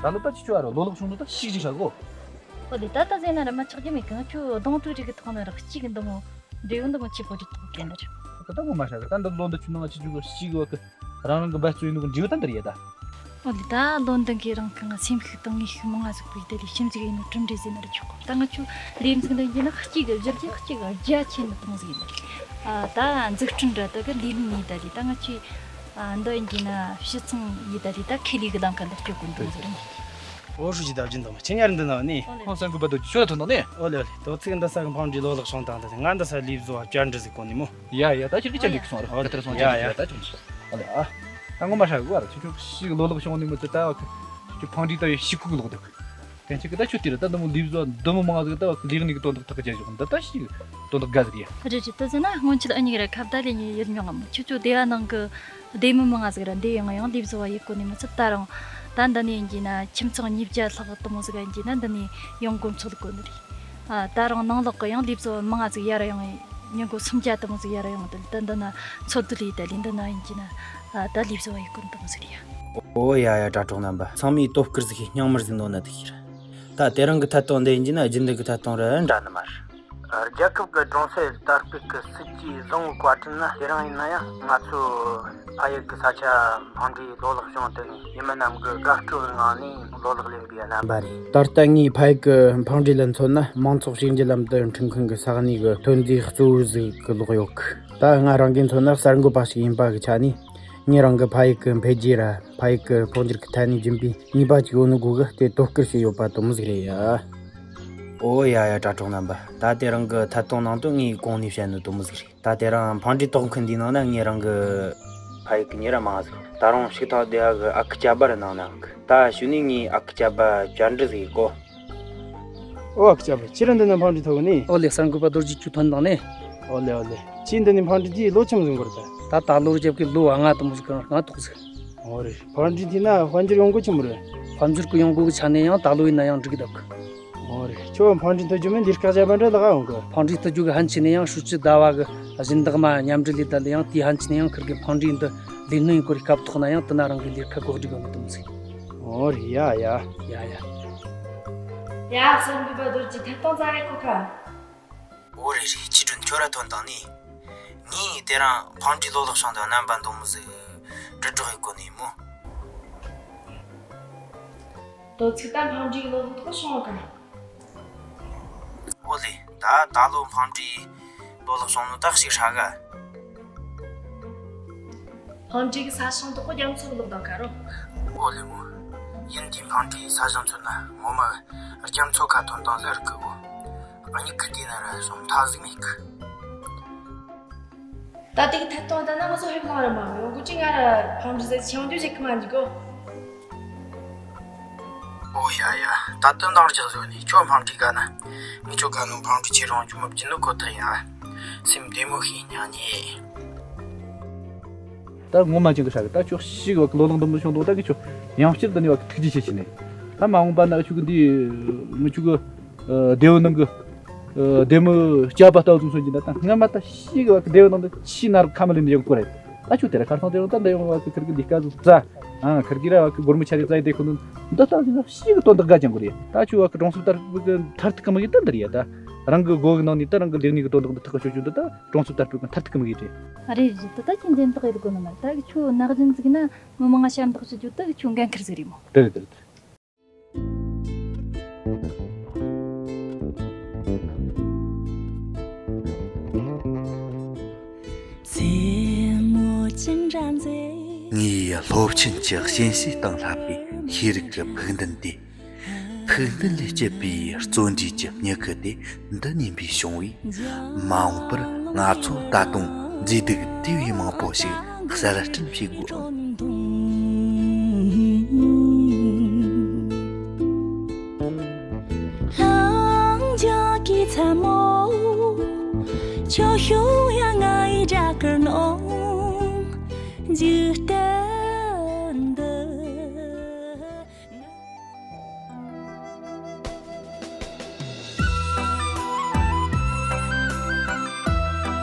ད་ལོ་ད་ཅི་ཆོ་ཨ་རོ་ལོ་ལོག་བྱུང་ནོ་ད་ཤིག་ཅིག་ཧྲ་གོ། ཨོ་ལེ་ད་ད་ཟེར་ན་ར་མ་ཆགས་རྒྱུ་མེད་གི། ང་ཁྱོད་གདོང་ཐུག་རིག་གི་ཐོག་ན་ར་གཅིག་གི་འདི་མོ་འབྲས་བུ་འདི་མོ་ཆེ་པོ་རིག་ཐོག་གན་ར། ད་ད་ངོ་མ་ཧྲ་གི། ད་འདི་ལོ་འདི་ཆུ་ནང་ང་ཆི་ཆུ་གི་ཤིག་གི་བ་གི། རང་རང་གི་འབད་རྩོལ་ཡིན་ནོ་གི་འབྲས་བུ་ད་འདི་རེད་ད། ཨོ་ལེ་ད་ལོ་འདི་གི་རང་གི་ང་སེམས་ཤུགས་དང་ངེས་ཤུགས་མང་ང་ཟིག་པོ་ཡིན། ད་ལས་ཁྱིམ་ཟིག་ཡིན་ནོ་གྲུབ་འབྲས་ཟེར་ན་ར་ཆོག་གོ། ད་ང་ཁྱོད་ལས་འཛིན་འདི་ཡིན་ན་གཅིག་གི་གཞི་རྒྱ་གཅིག་གི་རྒྱ་ཆེ་ནི་གཏོང་ཟིག་ཡིན། ཨ་ད་འཛུགས་སྐྲུན་འདྲ་ད་གི་ལས་ནི་ད་ལས་ད་ང་ཁྱོད་ཨ་འདི་ཡིན་གྱི་ན་ཕྱི་ཚང་ཡིན་ད་ལས་ད་ཁེ་ལས་གི་ལམ་ཁ་འདི་སྐྱོད་གོ་འདུག་ཟེར། ཨོ་ཧྲུའུ་ཅི་ད་རྒྱུན་དང་ཁྱི་ཉར་འདི་ན་ནི། ཁོང་སང་གི་བར་དུ་ཆོས་ཐོན་ནོ་ནི། ཨོ་ལེ་ཨོ་ལེ། དོ་ཚིག་འདི་ས་གི་འཕང་འབྲས་ལོ་ལེགས་བྱུང་དང་འདི་ང་འདི་ས་ལས་བཟོ་བ་བཅར་འདྲི་ཟིག་གོ་ནི་མོ། ཡ་ཡ་ད་ཁྱེད་ཀྱི་ཅན་འདི་སོང་རོགས་ཡ་ཡ་ཁ་ཐར་སོང་ཡ་ཅན་ཡ་ཡ་ད་ཅུང་ཞིག་ཨོ་ལེ་ཨ། ད་ངོ་མ་ཧྲ་གི་བར་ཁྱོད་ཁྱོད་ཤིག་ལོ་ལེགས་བྱུང་ནི་མོ་ཙི་ད་ཁྱོད་འཕང་འབྲས་ད་ཡོད་ཤིག་ཁུག་ལོག་འདུག་གན་ཆི་གི་ད་ཁྱོད་དེ་ར་ད་འདི་མོ་ལས་བཟོ་བ་འདི་མོ་མང་ཟིག་ད་ལས་ནི་གི་དོན་དག་ཐག་གི་རྒྱ་ཞོག་འདི་ད་ཤིག་དོན་དག་དགའ་ཟིག་ཡ། རེད་རེད། ད་ཟེར་ན་སྔོན་ཆད་ཨ་ཉིག་ར་ཁ་བརྡ་ལས་ཉེ་ཡོད་མྱོང་ངམ། ཁྱོད་ཚོ་སྡེ་བ་ནང་གི་སྡེ་མི་མང་ང་ཟིག་ར་འདི་ཡང་ཡང་ལས་བཟོ་བ་ཡེད་གོ་ནི་མི་ཚད། ད་རུང་ད་འདི་ནས་ཡིན་གྱི་ན་ཁྱིམ་ཚང་ཉིས་བརྒྱ་ལྷག་དུ་མོ་ཟིག་ཡིན་གྱི་ན་འདི་ནས་ཡོང་གོ་འཚོལ་གོ་ནི་རེད། ཨ་ད་རུང་ནང་ལོག་གི་ཡང་ལས་བཟོ་བ་མང་ང་ཟིག་ཡར་ཡོང་ཡིན་གོ་སུམ་བརྒྱ་དུ་མོ་ཟིག་ཡར་ཡོང་དེ་ད་འདི་ན་འཚོལ་བསྡུ་ལས་ད་ལས་འདི་ན་ཡིན་གྱི་ན་ཨ་ད་ལས་བཟོ་བ་ཡེད་གོ་ནི་དུ་མོ་ཟིག་རེད་ཡ། ཨོ་ཡ་ཡ་དྲ་གྲོགས་རྣམ་པ་ཚང་མས་དོ་ཁུར་ཟིག་གིས་སྙིང་མར་ཟིག་འདོན་ན་དེ་ཤེས་ར། ད་དེ་རིང་གི་ཐད་གཏོང་འདི་ཡིན་གྱི་ན་རྒྱུན་ལྡན་གི་ཐད་གཏོང་ར་འདྲ་ནི་མ་རེད། རྒྱལ་ཁབ་ཀྱི་གྲོང་གསེབ་དར་སྤེལ་གྱི་སྲིད་ཇུས་བཟང་བོའི་བཀའ་དྲིན་ལ་དེ་རིང་ཡིན་ན་ཡང་ང་ཚོའི་ཕ་ཡུལ་གྱི་ས་ཆ་འཕང་འབྲས་ལོ་ལེགས་བྱུང་དུས་ནས་ཡུལ་མི་རྣམས་ཀྱིས་དགའ་སྤྲོའི་ངང་ནས་ལོ་ལེགས་ལེན་པའི་རྣམ་པ་རེད། ད་ལྟ་ངའི་ཕ་ཡུལ་གྱི་འཕང་འབྲས་ལ་མཚོན་ན་མང་ཚོགས་གཅིག་གྱུར་ལམ་དུ་འཁྲིད་མཁན་གྱི་ས་གནས་ཀྱི་ཐོན་རྫས་གཙོ་བོ་ཟིག་གི་ལོག་ཡོད་གི། ད་ང་རང་གིས་མཚོན་ན་གསར་འགོད་པ་ཞིག་ཡིན་པ་གི་ཆ་ནས་ངས་རང་གི་ཕ་ཡུལ་གྱི་འཕེལ་རྒྱས་ར་ཕ་ཡུལ་གྱི་འཕོ་འགྱུར་གྱི་ཐད་ནས་སྦྱིན་པའི་ནུས་པ་ཅིག་ཡོད་ནོ་སྒོ་གི་དེ་དོ་ཁུར་བྱས་ཡོད་པ་དུ་མོ་ཟིག་རེད་ཡ། ཨོ་ཡ་ཡ་དྲ་གྲོགས་རྣམ་པ། ད་དེ་རིང་གི་ཐད་གཏོང་ནང་དུ་ངས་གོང་ནས་བཤད་ནོ་དུ་མོ་ཟིག་རེད། ད་དེ་རིང་འཕང་འབྲས་བཏོག་མཁན་འདིའི་ནང་ན་ངས་རང་གི་ཕ་ཡུལ་གི་མྱི་ར་མང་ཟིག་ད་རུང་ཞིག་ཐང་སྡེ་བ་གི་ཨ་ཁུ་སྐྱ་བར་ནང་ནའང་གི། ད་གཞུག་ནས་ངས་ཨ་ཁུ་སྐྱ་བར་བཅར་འདྲི་ཟིག་གོ། ཨོ་ཨ་ཁུ་སྐྱ་བར། ཁྱེད་རང་འདི་ན་འཕང་འབྲས་ཐོག་ནི། ཨོ་ལེ་གསར་འགོད་པ་རྡོ་རྗེ་ཁྱོད་ཐོན་དང་ནི། ཨོ་ལེ་ཨོ་ལེ། ཁྱེད་འདི་ནས་འཕང་འབྲས་དེའི་ལོ་ཆི་མོ་ཟིག་འགོར་ད། ད་ད་ལོ་རྒྱབ་ཀྱི་ལོ་ལྔ་དུ་མོ་ཟིག་གི་རང་ལྔ་ཐོག་ཟིག་ཨོ་རེད། འཕང་འབྲས་དེ་ན་དཔལ་འབྱོར་ཡོང་སྒོ་ཆི་མོ་རེད། དཔལ་འབྱོར་གི་ཡོང་སྒོ་གི་ཆ་ནས་ཡང་ད་ལོ་ཡིན་ན་ཡང་འགྲིག་གི་འདུག་ཨོ་རེད། ཁྱོད་འཕང་འབྲས་འཐུ་རྒྱུ་མིན་ལས་ཀ་བྱས་པ་འདྲ་ལ་ག་ཡོང་གི། འཕང་འབྲས་འཐུ་རྒྱུ་གི་ཕན་ཆད་ནས་ཡང་ཧྲུའུ་ཅི་ཟླ་བ་གི་སྦྱིན་བདག་མ་མཉམ་འབྲེལ་ལས་ད་ལ་ཡང་དེའི་ཕན་ཆད་ནས་ཡང་ཁིར་གི་འཕང་འབྲས་འདི་ལས་སྣོན་ཡིན་སྐོར་གྱི་སྐབས་ཐོག་ན་ཡང་དེ་ན་རང་གི་ལས་ཀ་གོ་སྒྲིག་ཡོང་གི་འདུག་མོ་ཟིག་ཨོ་རེད་ཡ་ཡ། ཡ་ཡ། ཡ་གསར་འགོད་པ་རྡོ་རྗེ་ཐད་གཏོང་རྩ་བའི་གོ་ཁ། ཨོ་རེད་རེད། ཁྱི་དྲུན་ཁྱོད་ར་ཐོན་དང་ནི། ངས་དེ་རིང་འཕང་འབྲས་ལོ་ལེགས་བྱུང་དང་རྣམ་པ་འདུག་མོ་ཟིག་དྲིལ་སྒྲོག་ཡེད་གོ་ནི་མོ། དོ་ཚིག་ད་འཕང་འབྲས་ལོ་ལེགས་ཐོག་བྱུང་བ་ག་ཨོ་ལེ། ད་ད་ལོ་འཕང་འབྲས་ལོ་ལེགས་བྱུང་ནོ་ད་ཞིག་ཧྲ་ག་འཕང་འབྲས་ཀྱི་ས་ཞིང་དག་གོ་རྒྱ་མཚོ་གི་ལོག་དང་ཁ་རོ། ཨོ་ལེ་མོ། ཡིན་དེ་འཕང་འབྲས་ས་ཞིང་མཚོན་ན་ངོ་མ་རྒྱ་མཚོ་ཁ་ཐོན་དང་ཟེར་གི་གོ། ཨ་ནི་ཁི་དེ་ན་ར་སོང་ཐག་ཟིག་མེད་གི། ད་ལྟའི་ཐད་གཏོང་ད་ན་ང་ཚོ་ཧེབ་ལང་ར་མ་ཡོང་གི་ཅི་ང་ར་ཕམ་རི་ཟེར་ཆང་རྒྱུ་ཅིག་གི་མ་འཇིག་གོ། ཨོ་ཡ་ཡ། ད་དོན་དང་རྒྱག་བཟོ་ནས་ཁྱོད་ཕམ་རི་ག་ན། ངས་ཁྱོད་ག་ནོ་ཕམ་རི་ཆེ་རང་རྒྱུ་མ་བྱིན་ནོ་ཁོ་ཐག་ཡིན་ཨ། སེམས་བདེ་མོ་ཞིག་ཉག་ཉེ། ད་ངོ་མ་ཅན་གི་ཧྲ་གི་ད་ཁྱོད་ཤི་གི་བ་གི་ལོ་ལང་འདི་མོ་བྱུང་འདུག་ད་གི་ཁྱོད་ཡང་བསྐྱར་ད་ནི་བ་གི་ཐུགས་རྗེ་ཆེ་ཞུ་ནས། ད་མ་འོངས་པ་ན་ཁྱོད་གི་འདི་ངུ་ཁྱོད་གི་ཨ་སྡེ་བ་ནང་གི་ཨ་སྡེ་མི་སྐྱ་པ་ལྟ་བུ་ཙམ་སོན་གྱི་ན་ད་སྔ་མ་ད་ཤི་གི་བ་གི་སྡེ་བ་ནང་དུ་ཆི་ན་རུ་ཁ་མ་ལེན་ནས་ཡོང་གི་རེད། ད་ཁྱོད་དེ་ར་ཁར་སང་དེ་རུ་ད་འདི་ཡོང་བ་གི་ཁིར་གི་འདི་སྐད་ཟུ་ཙ་ཨ་ཁིར་གི་ར་བ་གི་སྒོར་མོ་ཆ་རེ་ཙ་ཡི་དེ་ཁོ་ནི་འདི་ལྟ་བུ་ཤི་གི་དོན་དག་ག་ཅང་གི་རེད། ད་ཁྱོད་བ་གི་གྲོང་གསེབ་དར་བུ་གི་མཐར་ཐུག་གི་མི་གི་ད་འདི་རེད་ཡ། ད་རང་གི་སྒོ་གི་ནང་ནས་ད་རང་གི་ལས་གནས་གི་དོན་དག་འདི་ཐག་གི་ཆོད་ཆོད་འདི་ད། གྲོང་གསེབ་དར་སྤེལ་གི་མཐར་ཐུག་གི་དམིགས་ཡུལ་རེད། རེད་རེད། ད་ད་ཁྱོད་འཇོན་ཐག་ཡིན་དགོས་ནི་མ་རེད། ད་གི་ཁྱོད་ནག་རྒྱུན་ཟིག་ན་མི་མང་ང་ཞབས་འདེགས་ཞུ་རྒྱུ་ད་གི་ཁྱོད་འགན་འཁུར་ཟིག་རེད་མོ། རེད་རེད་རེད། ངའི་སློབ་ཆེན་གྱི་གཤེན་བྱེད་དང་བསླབ་པའི་ཤེས་རིག་གི་ཕུགས་འདུན་དེ། ཕུགས་འདུན་ལས་སྐྱེད་པའི་བརྩོན་འགྲུས་ཀྱི་མྱུ་གུ་དེ་འདི་ནས་འབུས་བྱུང་བས། མ་འོངས་པར་ང་ཚོ་ད་དུང་མཛེས་སྡུག་དེ་བས་མང་པོ་ཞིག་གསར་སྐྲུན་བྱེད་དགོས། ལྷང་འཇགས་ཀྱི་མཚན་མོ། ཁྱོད་ཤོག་ཡ་ང་ཡི་སྦྲ་གུར་ནང་འཇིག་རྟེན་འདི།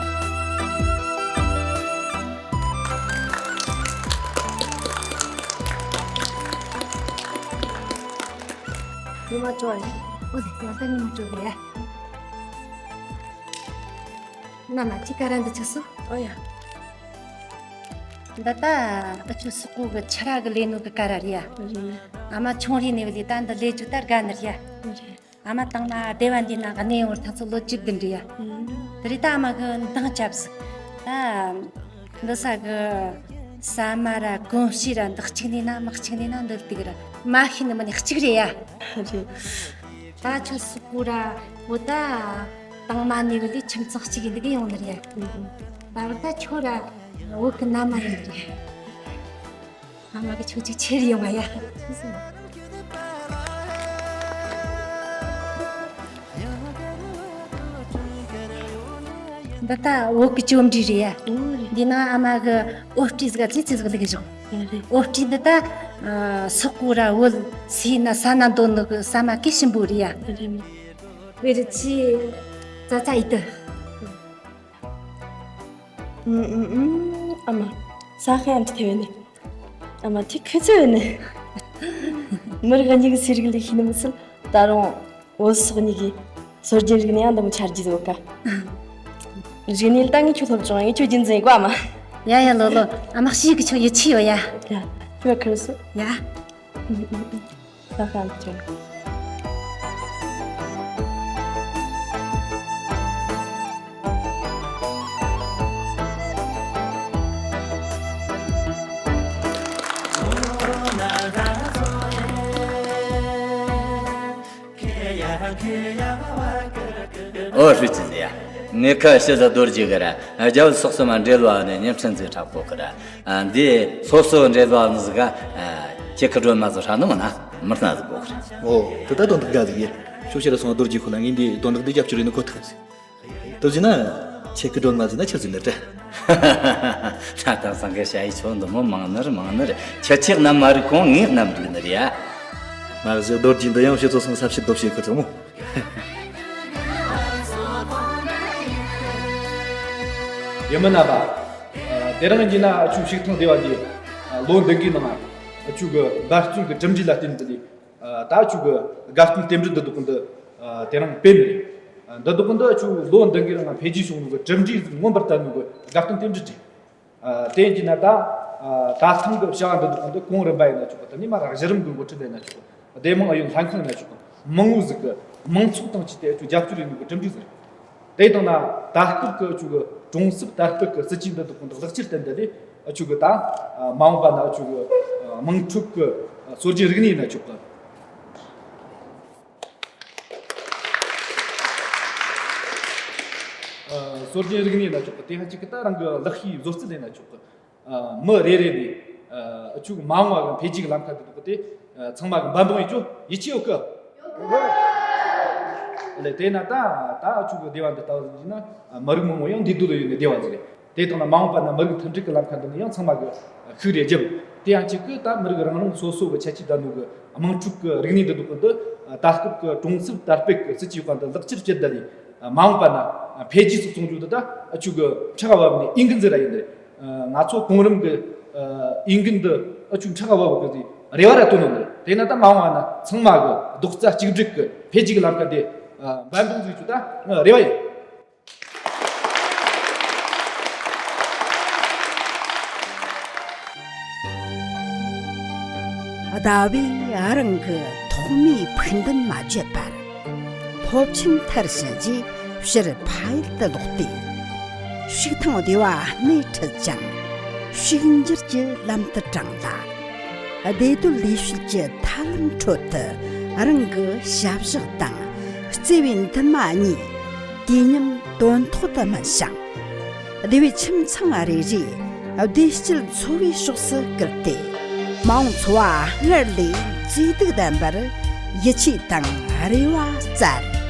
ཉི་མ་བཅུ་བ་རེད། ཨོ་ལེ་ད་ལྟ་ཉི་མ་བཅུ་བ་རེད། ན་ན་ཅི་ཀ་ར་འདི་ཆགས་སོ། ཨོ་ཡ། འདི་ད་ཨ་ཆུ་སོག་པོ་གི་ཆུ་ར་གི་ལས་ནོ་གི་ཀ་ར་རེད་ཡ། རེད། ཨ་མ་ཆུང་རིས་ནས་བ་ལས་ད་འདི་ལས་རྒྱུ་ད་དགའ་ནི་རེད་ཡ། རེད། ཨ་མ་དང་མ་སྡེ་བ་འདི་ན་གནས་ཡོང་བར་ཐག་ཚོ་ལོ་བཅུ་བདུན་རེད་ཡ། རེད། དེ་རེད་ད་ཨ་མ་གི་འདང་བཅབས་ཟིག་ད་འདི་ས་གི་ཟ་མ་ར་གོན་ཤི་ར་འདི་གཅིག་ནས་ན་མི་གཅིག་ནས་ན་འདི་ལྟིག་ར་མ་ཤི་ནི་མི་ནི་གཅིག་རེད་ཡ། རེད། ད་ཁྱོད་སུ་གུ་ར་འོ་ད་དང་མ་ནས་བུད་དེ་ཁྱིམ་ཚང་གཅིག་ཡིན་འདི་གི་ཡོང་ནི་རེད། ད་བར་ད་ཁྱོད་ར་བོད་གི་མནའ་མ་ཡིན་ནི་རེད། ཨ་མ་གི་ཆུང་ཆུང་ཆེར་ཡོང་བ་ཡ། འདི་ད་བོད་གི་ཅོམ་འདྲི་རེད་ཡ། འདི་ན་ཨ་མ་གི་འོ་སྤྲི་ཟིག་ཙི་ཙི་ཟིག་ལུག་བཞག་འོ་སྤྲི་འདི་ད་སོག་པོ་ར་བོད་སི་ན་ས་ན་འདོད་ནི་གི་ས་མ་གི་ཞིམ་པོ་རེད་ཡ། བེ་རི་ཆི་ཙ་ཙ་ཡི་ཏི། ཨ་མ། ས་ཧེ་ཨན་ཐེ་བེ་ནི། ཨ་མ་ཐི་ཁི་ཚེ་བེ་ནི། མི་རིགས་གཉིས་ཀྱི་ཚེ་རིག་ལས་ཤེས་ནི་མི་སྲིད། ད་རུང་བོད་སོག་གཉིས་ཀྱི་སྲོལ་རྒྱུན་རིག་གནས་ཡང་འདི་མོ་ཆ་རྒྱུས་ཡོད་ཀ། རིག་གནས་ལ་ད་ངས་ཁྱོད་སློབ་སྦྱོང་ཡེ་ཁྱོད་རྒྱུན་འཛིན་གོ་ཨ་མ། ཡ་ཡ་ལོ་ལོ། ཨ་མ་ཤི་གི་ཆོ་ཡེ་ཆི་ཡོད་ཡ། ཡ། ཁྱོད་ཁུར་སོ། ཡ། ད་གང་བྱུང་། ཨོ་ཧྲུའུ་ཅི་ཟེར་ཡ། ངས་ཁ་ཤི་ཟ་རྡོ་རྗེ་གི་ར་རྒྱ་བོད་སོག་སོ་མ་འབྲེལ་བ་ནས་བརྙན་འཕྲིན་ཟིག་འཁྲབ་གོ་གི་ར། འདི་སོ་སོ་འབྲེལ་བ་ནི་ཟིག་ག་ཁྱེད་ཀྱི་སྒྲོལ་མ་ཟིག་ཧྲ་ནི་མིན་ན་མི་སྣ་ཟིག་གོ་གི་ར། ཨོ་དེ་ད་དོན་དག་དགའ་ཟིག་ཡེ། ཤོག་ཤེ་ར་སོང་རྡོ་རྗེ་ཁོ་ལ་ངས་འདི་དོན་དག་འདི་རྒྱབ་སྐྱོར་ཡིན་ནི་ཁོ་ཐག་ཟིག་དེ་བཞིན་ན་ཁྱེད་ཀྱི་སྒྲོལ་མ་ཟིན་ན་ཆི་ཟིན་ནི་དྲ། ད་ལྟ་སང་གི་ཞ་ཡི་ཆོ་འདི་མོ་མང་ནི་རེད་མང་ནི་རེད། ཁྱེད་ཆེ་རྣམས་མ་རིག་གོང་ངས་རྣམས་རིག་ནི་རེད་ཡ། མ་གཞི་རྡོ་རྗེ་འདི་ཡང་ཕྱི་ཚོ་སོང་ས་ཕྱིར་རྡོ་བྱེད་ཁུ་ཚོ་མོ། ཡིན་མིན་ན་པ། དེ་རིང་ཡིན་ན་ཆུ་ཞིག་ཐང་སྡེ་བ་འདི་ལོ་འདི་གི་ནང་ཆུ་གི་འབད་བརྩོན་གྱི་གྲུབ་འབྲས་ལ་བརྟེན་ཏེ་ནི། ད་ཆུ་གི་དགའ་སྟོན་རྟེན་འབྲེལ་འདི་དུ་ཀུན་ཏུ་དེ་རིང་སྤེལ་ནི་རེད། འདི་དུ་ཀུན་ཏུ་ཆུ་ལོ་འདི་གི་རིང་འཕེལ་རྒྱས་བྱུང་ནོ་གི་གྲུབ་འབྲས་མངོན་པར་བསྟན་ནོ་གི་དགའ་སྟོན་རྟེན་འབྲེལ་རེད། དེ་ཡིན་ན་ད་ད་ཐེངས་གི་བྱ་བ་འདི་དུ་ཀུན་ཏུ་གོང་རིམ་པ་ཡིན་ན་ཆོག་གི། དེ་ནས་མ་ར་གཞི་རིམ་གི་འགོ་ཁྲིད་ཡིན་ན་ཆོག་གི། སྡེ་དམངས་ཨུ་ཡོན་ལྷན་ཁང་ཡིན་ན་ཆོག་གི། མང་བོ་ཟིག་གི་མང་ཚོགས་དང་བཅས་ཏེ་ཆུ་རྒྱབ་སྐྱོར་ཡིན་ནོ་གི་གྲུབ་འབྲས་ཟིག་རེད། དེ་དང་ན་ད་སྐབས་ཀྱི་ཆུ་གི་གྲོང་གསེབ་དར་སྤེལ་གྱི་སྲིད་ཇུས་འདི་དག་ཀུན་ཏུ་ལག་ཁྱེར་བསྟན་ཏེ་ལས་ཆུ་གི་ད་མ་འོངས་པ་ན་ཆུ་གི་དམངས་ཁྲོད་ཀྱི་སྲོལ་རྒྱུན་རིག་གནས་ཡིན་ན་ཆོག་གི། སྲོལ་རྒྱུན་རིག་གནས་ལ་ཆོག་གི། དེ་ཡང་གཅིག་གི་ད་རང་གི་ལག་ཤེས་བཟོ་རྩལ་ལས་ན་ཆོག་གི། མི་རེ་རེ་ནས་ཨ་ཆོག་གི་མ་འོངས་པ་གི་འཕེལ་རྒྱས་ཀྱི་ལམ་ཁ་འདི་འདུག་གི། དེ་ཚང་མ་གི་འབད་འབུངས་ཡིན་རྒྱུ་ཡིད་ཆེས་ཡོད་གི། ལས་དེ་ན་ད་ད་ཆོག་གི་སྡེ་བ་འདི་ལྟ་བུ་ཟིག་ཡིན་ན་མི་རིགས་མང་པོ་ཡང་འདུས་སྡོད་ཡོད་ནི་སྡེ་བ་ཟིག་རེད། དེ་དང་ན་མ་འོངས་པ་ན་མི་རིགས་མཐུན་སྒྲིལ་གྱི་ལམ་ཁ་འདི་ནི་ཡང་ཚང་མ་གི་ཤུགས་རེ་བརྒྱབ། དེ་ཡང་གཅིག་གི་ད་མི་རིགས་རང་རང་སོ་སོ་གི་ཁྱད་ཆོས་ལྡན་ནོ་གི་དམངས་ཁྲོད་ཀྱི་རིག་གནས་འདི་འདུག་གི། འདི་ད་སྐབས་ཀྱི་གྲོང་གསེབ་དར་སྤེལ་གྱི་སྲིད་ཇུས་སྒང་དུ་ལག་ཁྱེར་བྱེད་བསྡད་ནས་མ་འོངས་པ་ན་འཕེལ་རྒྱས་སུ་གཏོང་རྒྱུ་འདི་ད་ཨ་ཆོག་གི་ཕྲག་བབས་ནས་འོས་འགན་ཟེར་ར་ཡིན་ནི། ང་ཚོ་གོང་རིམ་གྱི་འོས་འགན་འདི་ཨ་ཆོག་ཕྲག་བབས་གི་རེ་བ་ར་བཏོན་ནོ་ནི། དེ་ན་ད་མ་འོངས་པ་ན་ཚང་མ་གི་རྡོག་རྩ་གཅིག་སྒྲིལ་གྱི་འཕེལ་རྒྱས་ཀྱི་ལམ་ཁ་དེ་འབད་འབུངས་ཟིག་ཆུ་ད་རེ་བ་ཡིན། ཟླ་བས་རང་གི་ཐོག་མའི་ཕུགས་འདུན་མ་བརྗེད་པར། སློབ་ཆེན་མཐར་ཕྱིན་རྗེས་ཕྱིར་ཕ་ཡུལ་དུ་ལོག་སྟེ། ཕྱུགས་ཐང་སྡེ་བ་སྣེ་ཁྲིད་ཅིང་། ཕྱུག་འགྱུར་གྱི་ལམ་དུ་དྲངས་ལ། བདེ་སྡོད་ལས་བྱེད་ཀྱི་ཐབས་ལམ་ཁྲོད་དུ་རང་གི་ཞབས་ཕྱི་དང་བརྩེ་བའི་འདུན་མ་གཉིས་དུས་མཉམ་དོན་ཐོག་ཏུ་སྨིན་ཞིང་། སྡེ་བའི་ཁྱིམ་ཚང་རེ་རེས་བདེ་སྐྱིད་འཚོ་བའི་ཕྱོགས་སུ་བསྐུལ་ཏེ། མ་འོངས་འཚོ་བ་སྔར་ལས་བཅོས་སྒྲིག་ལྡན་པར་ཡིད་ཆེས་དང་རེ་བ་བསྩལ།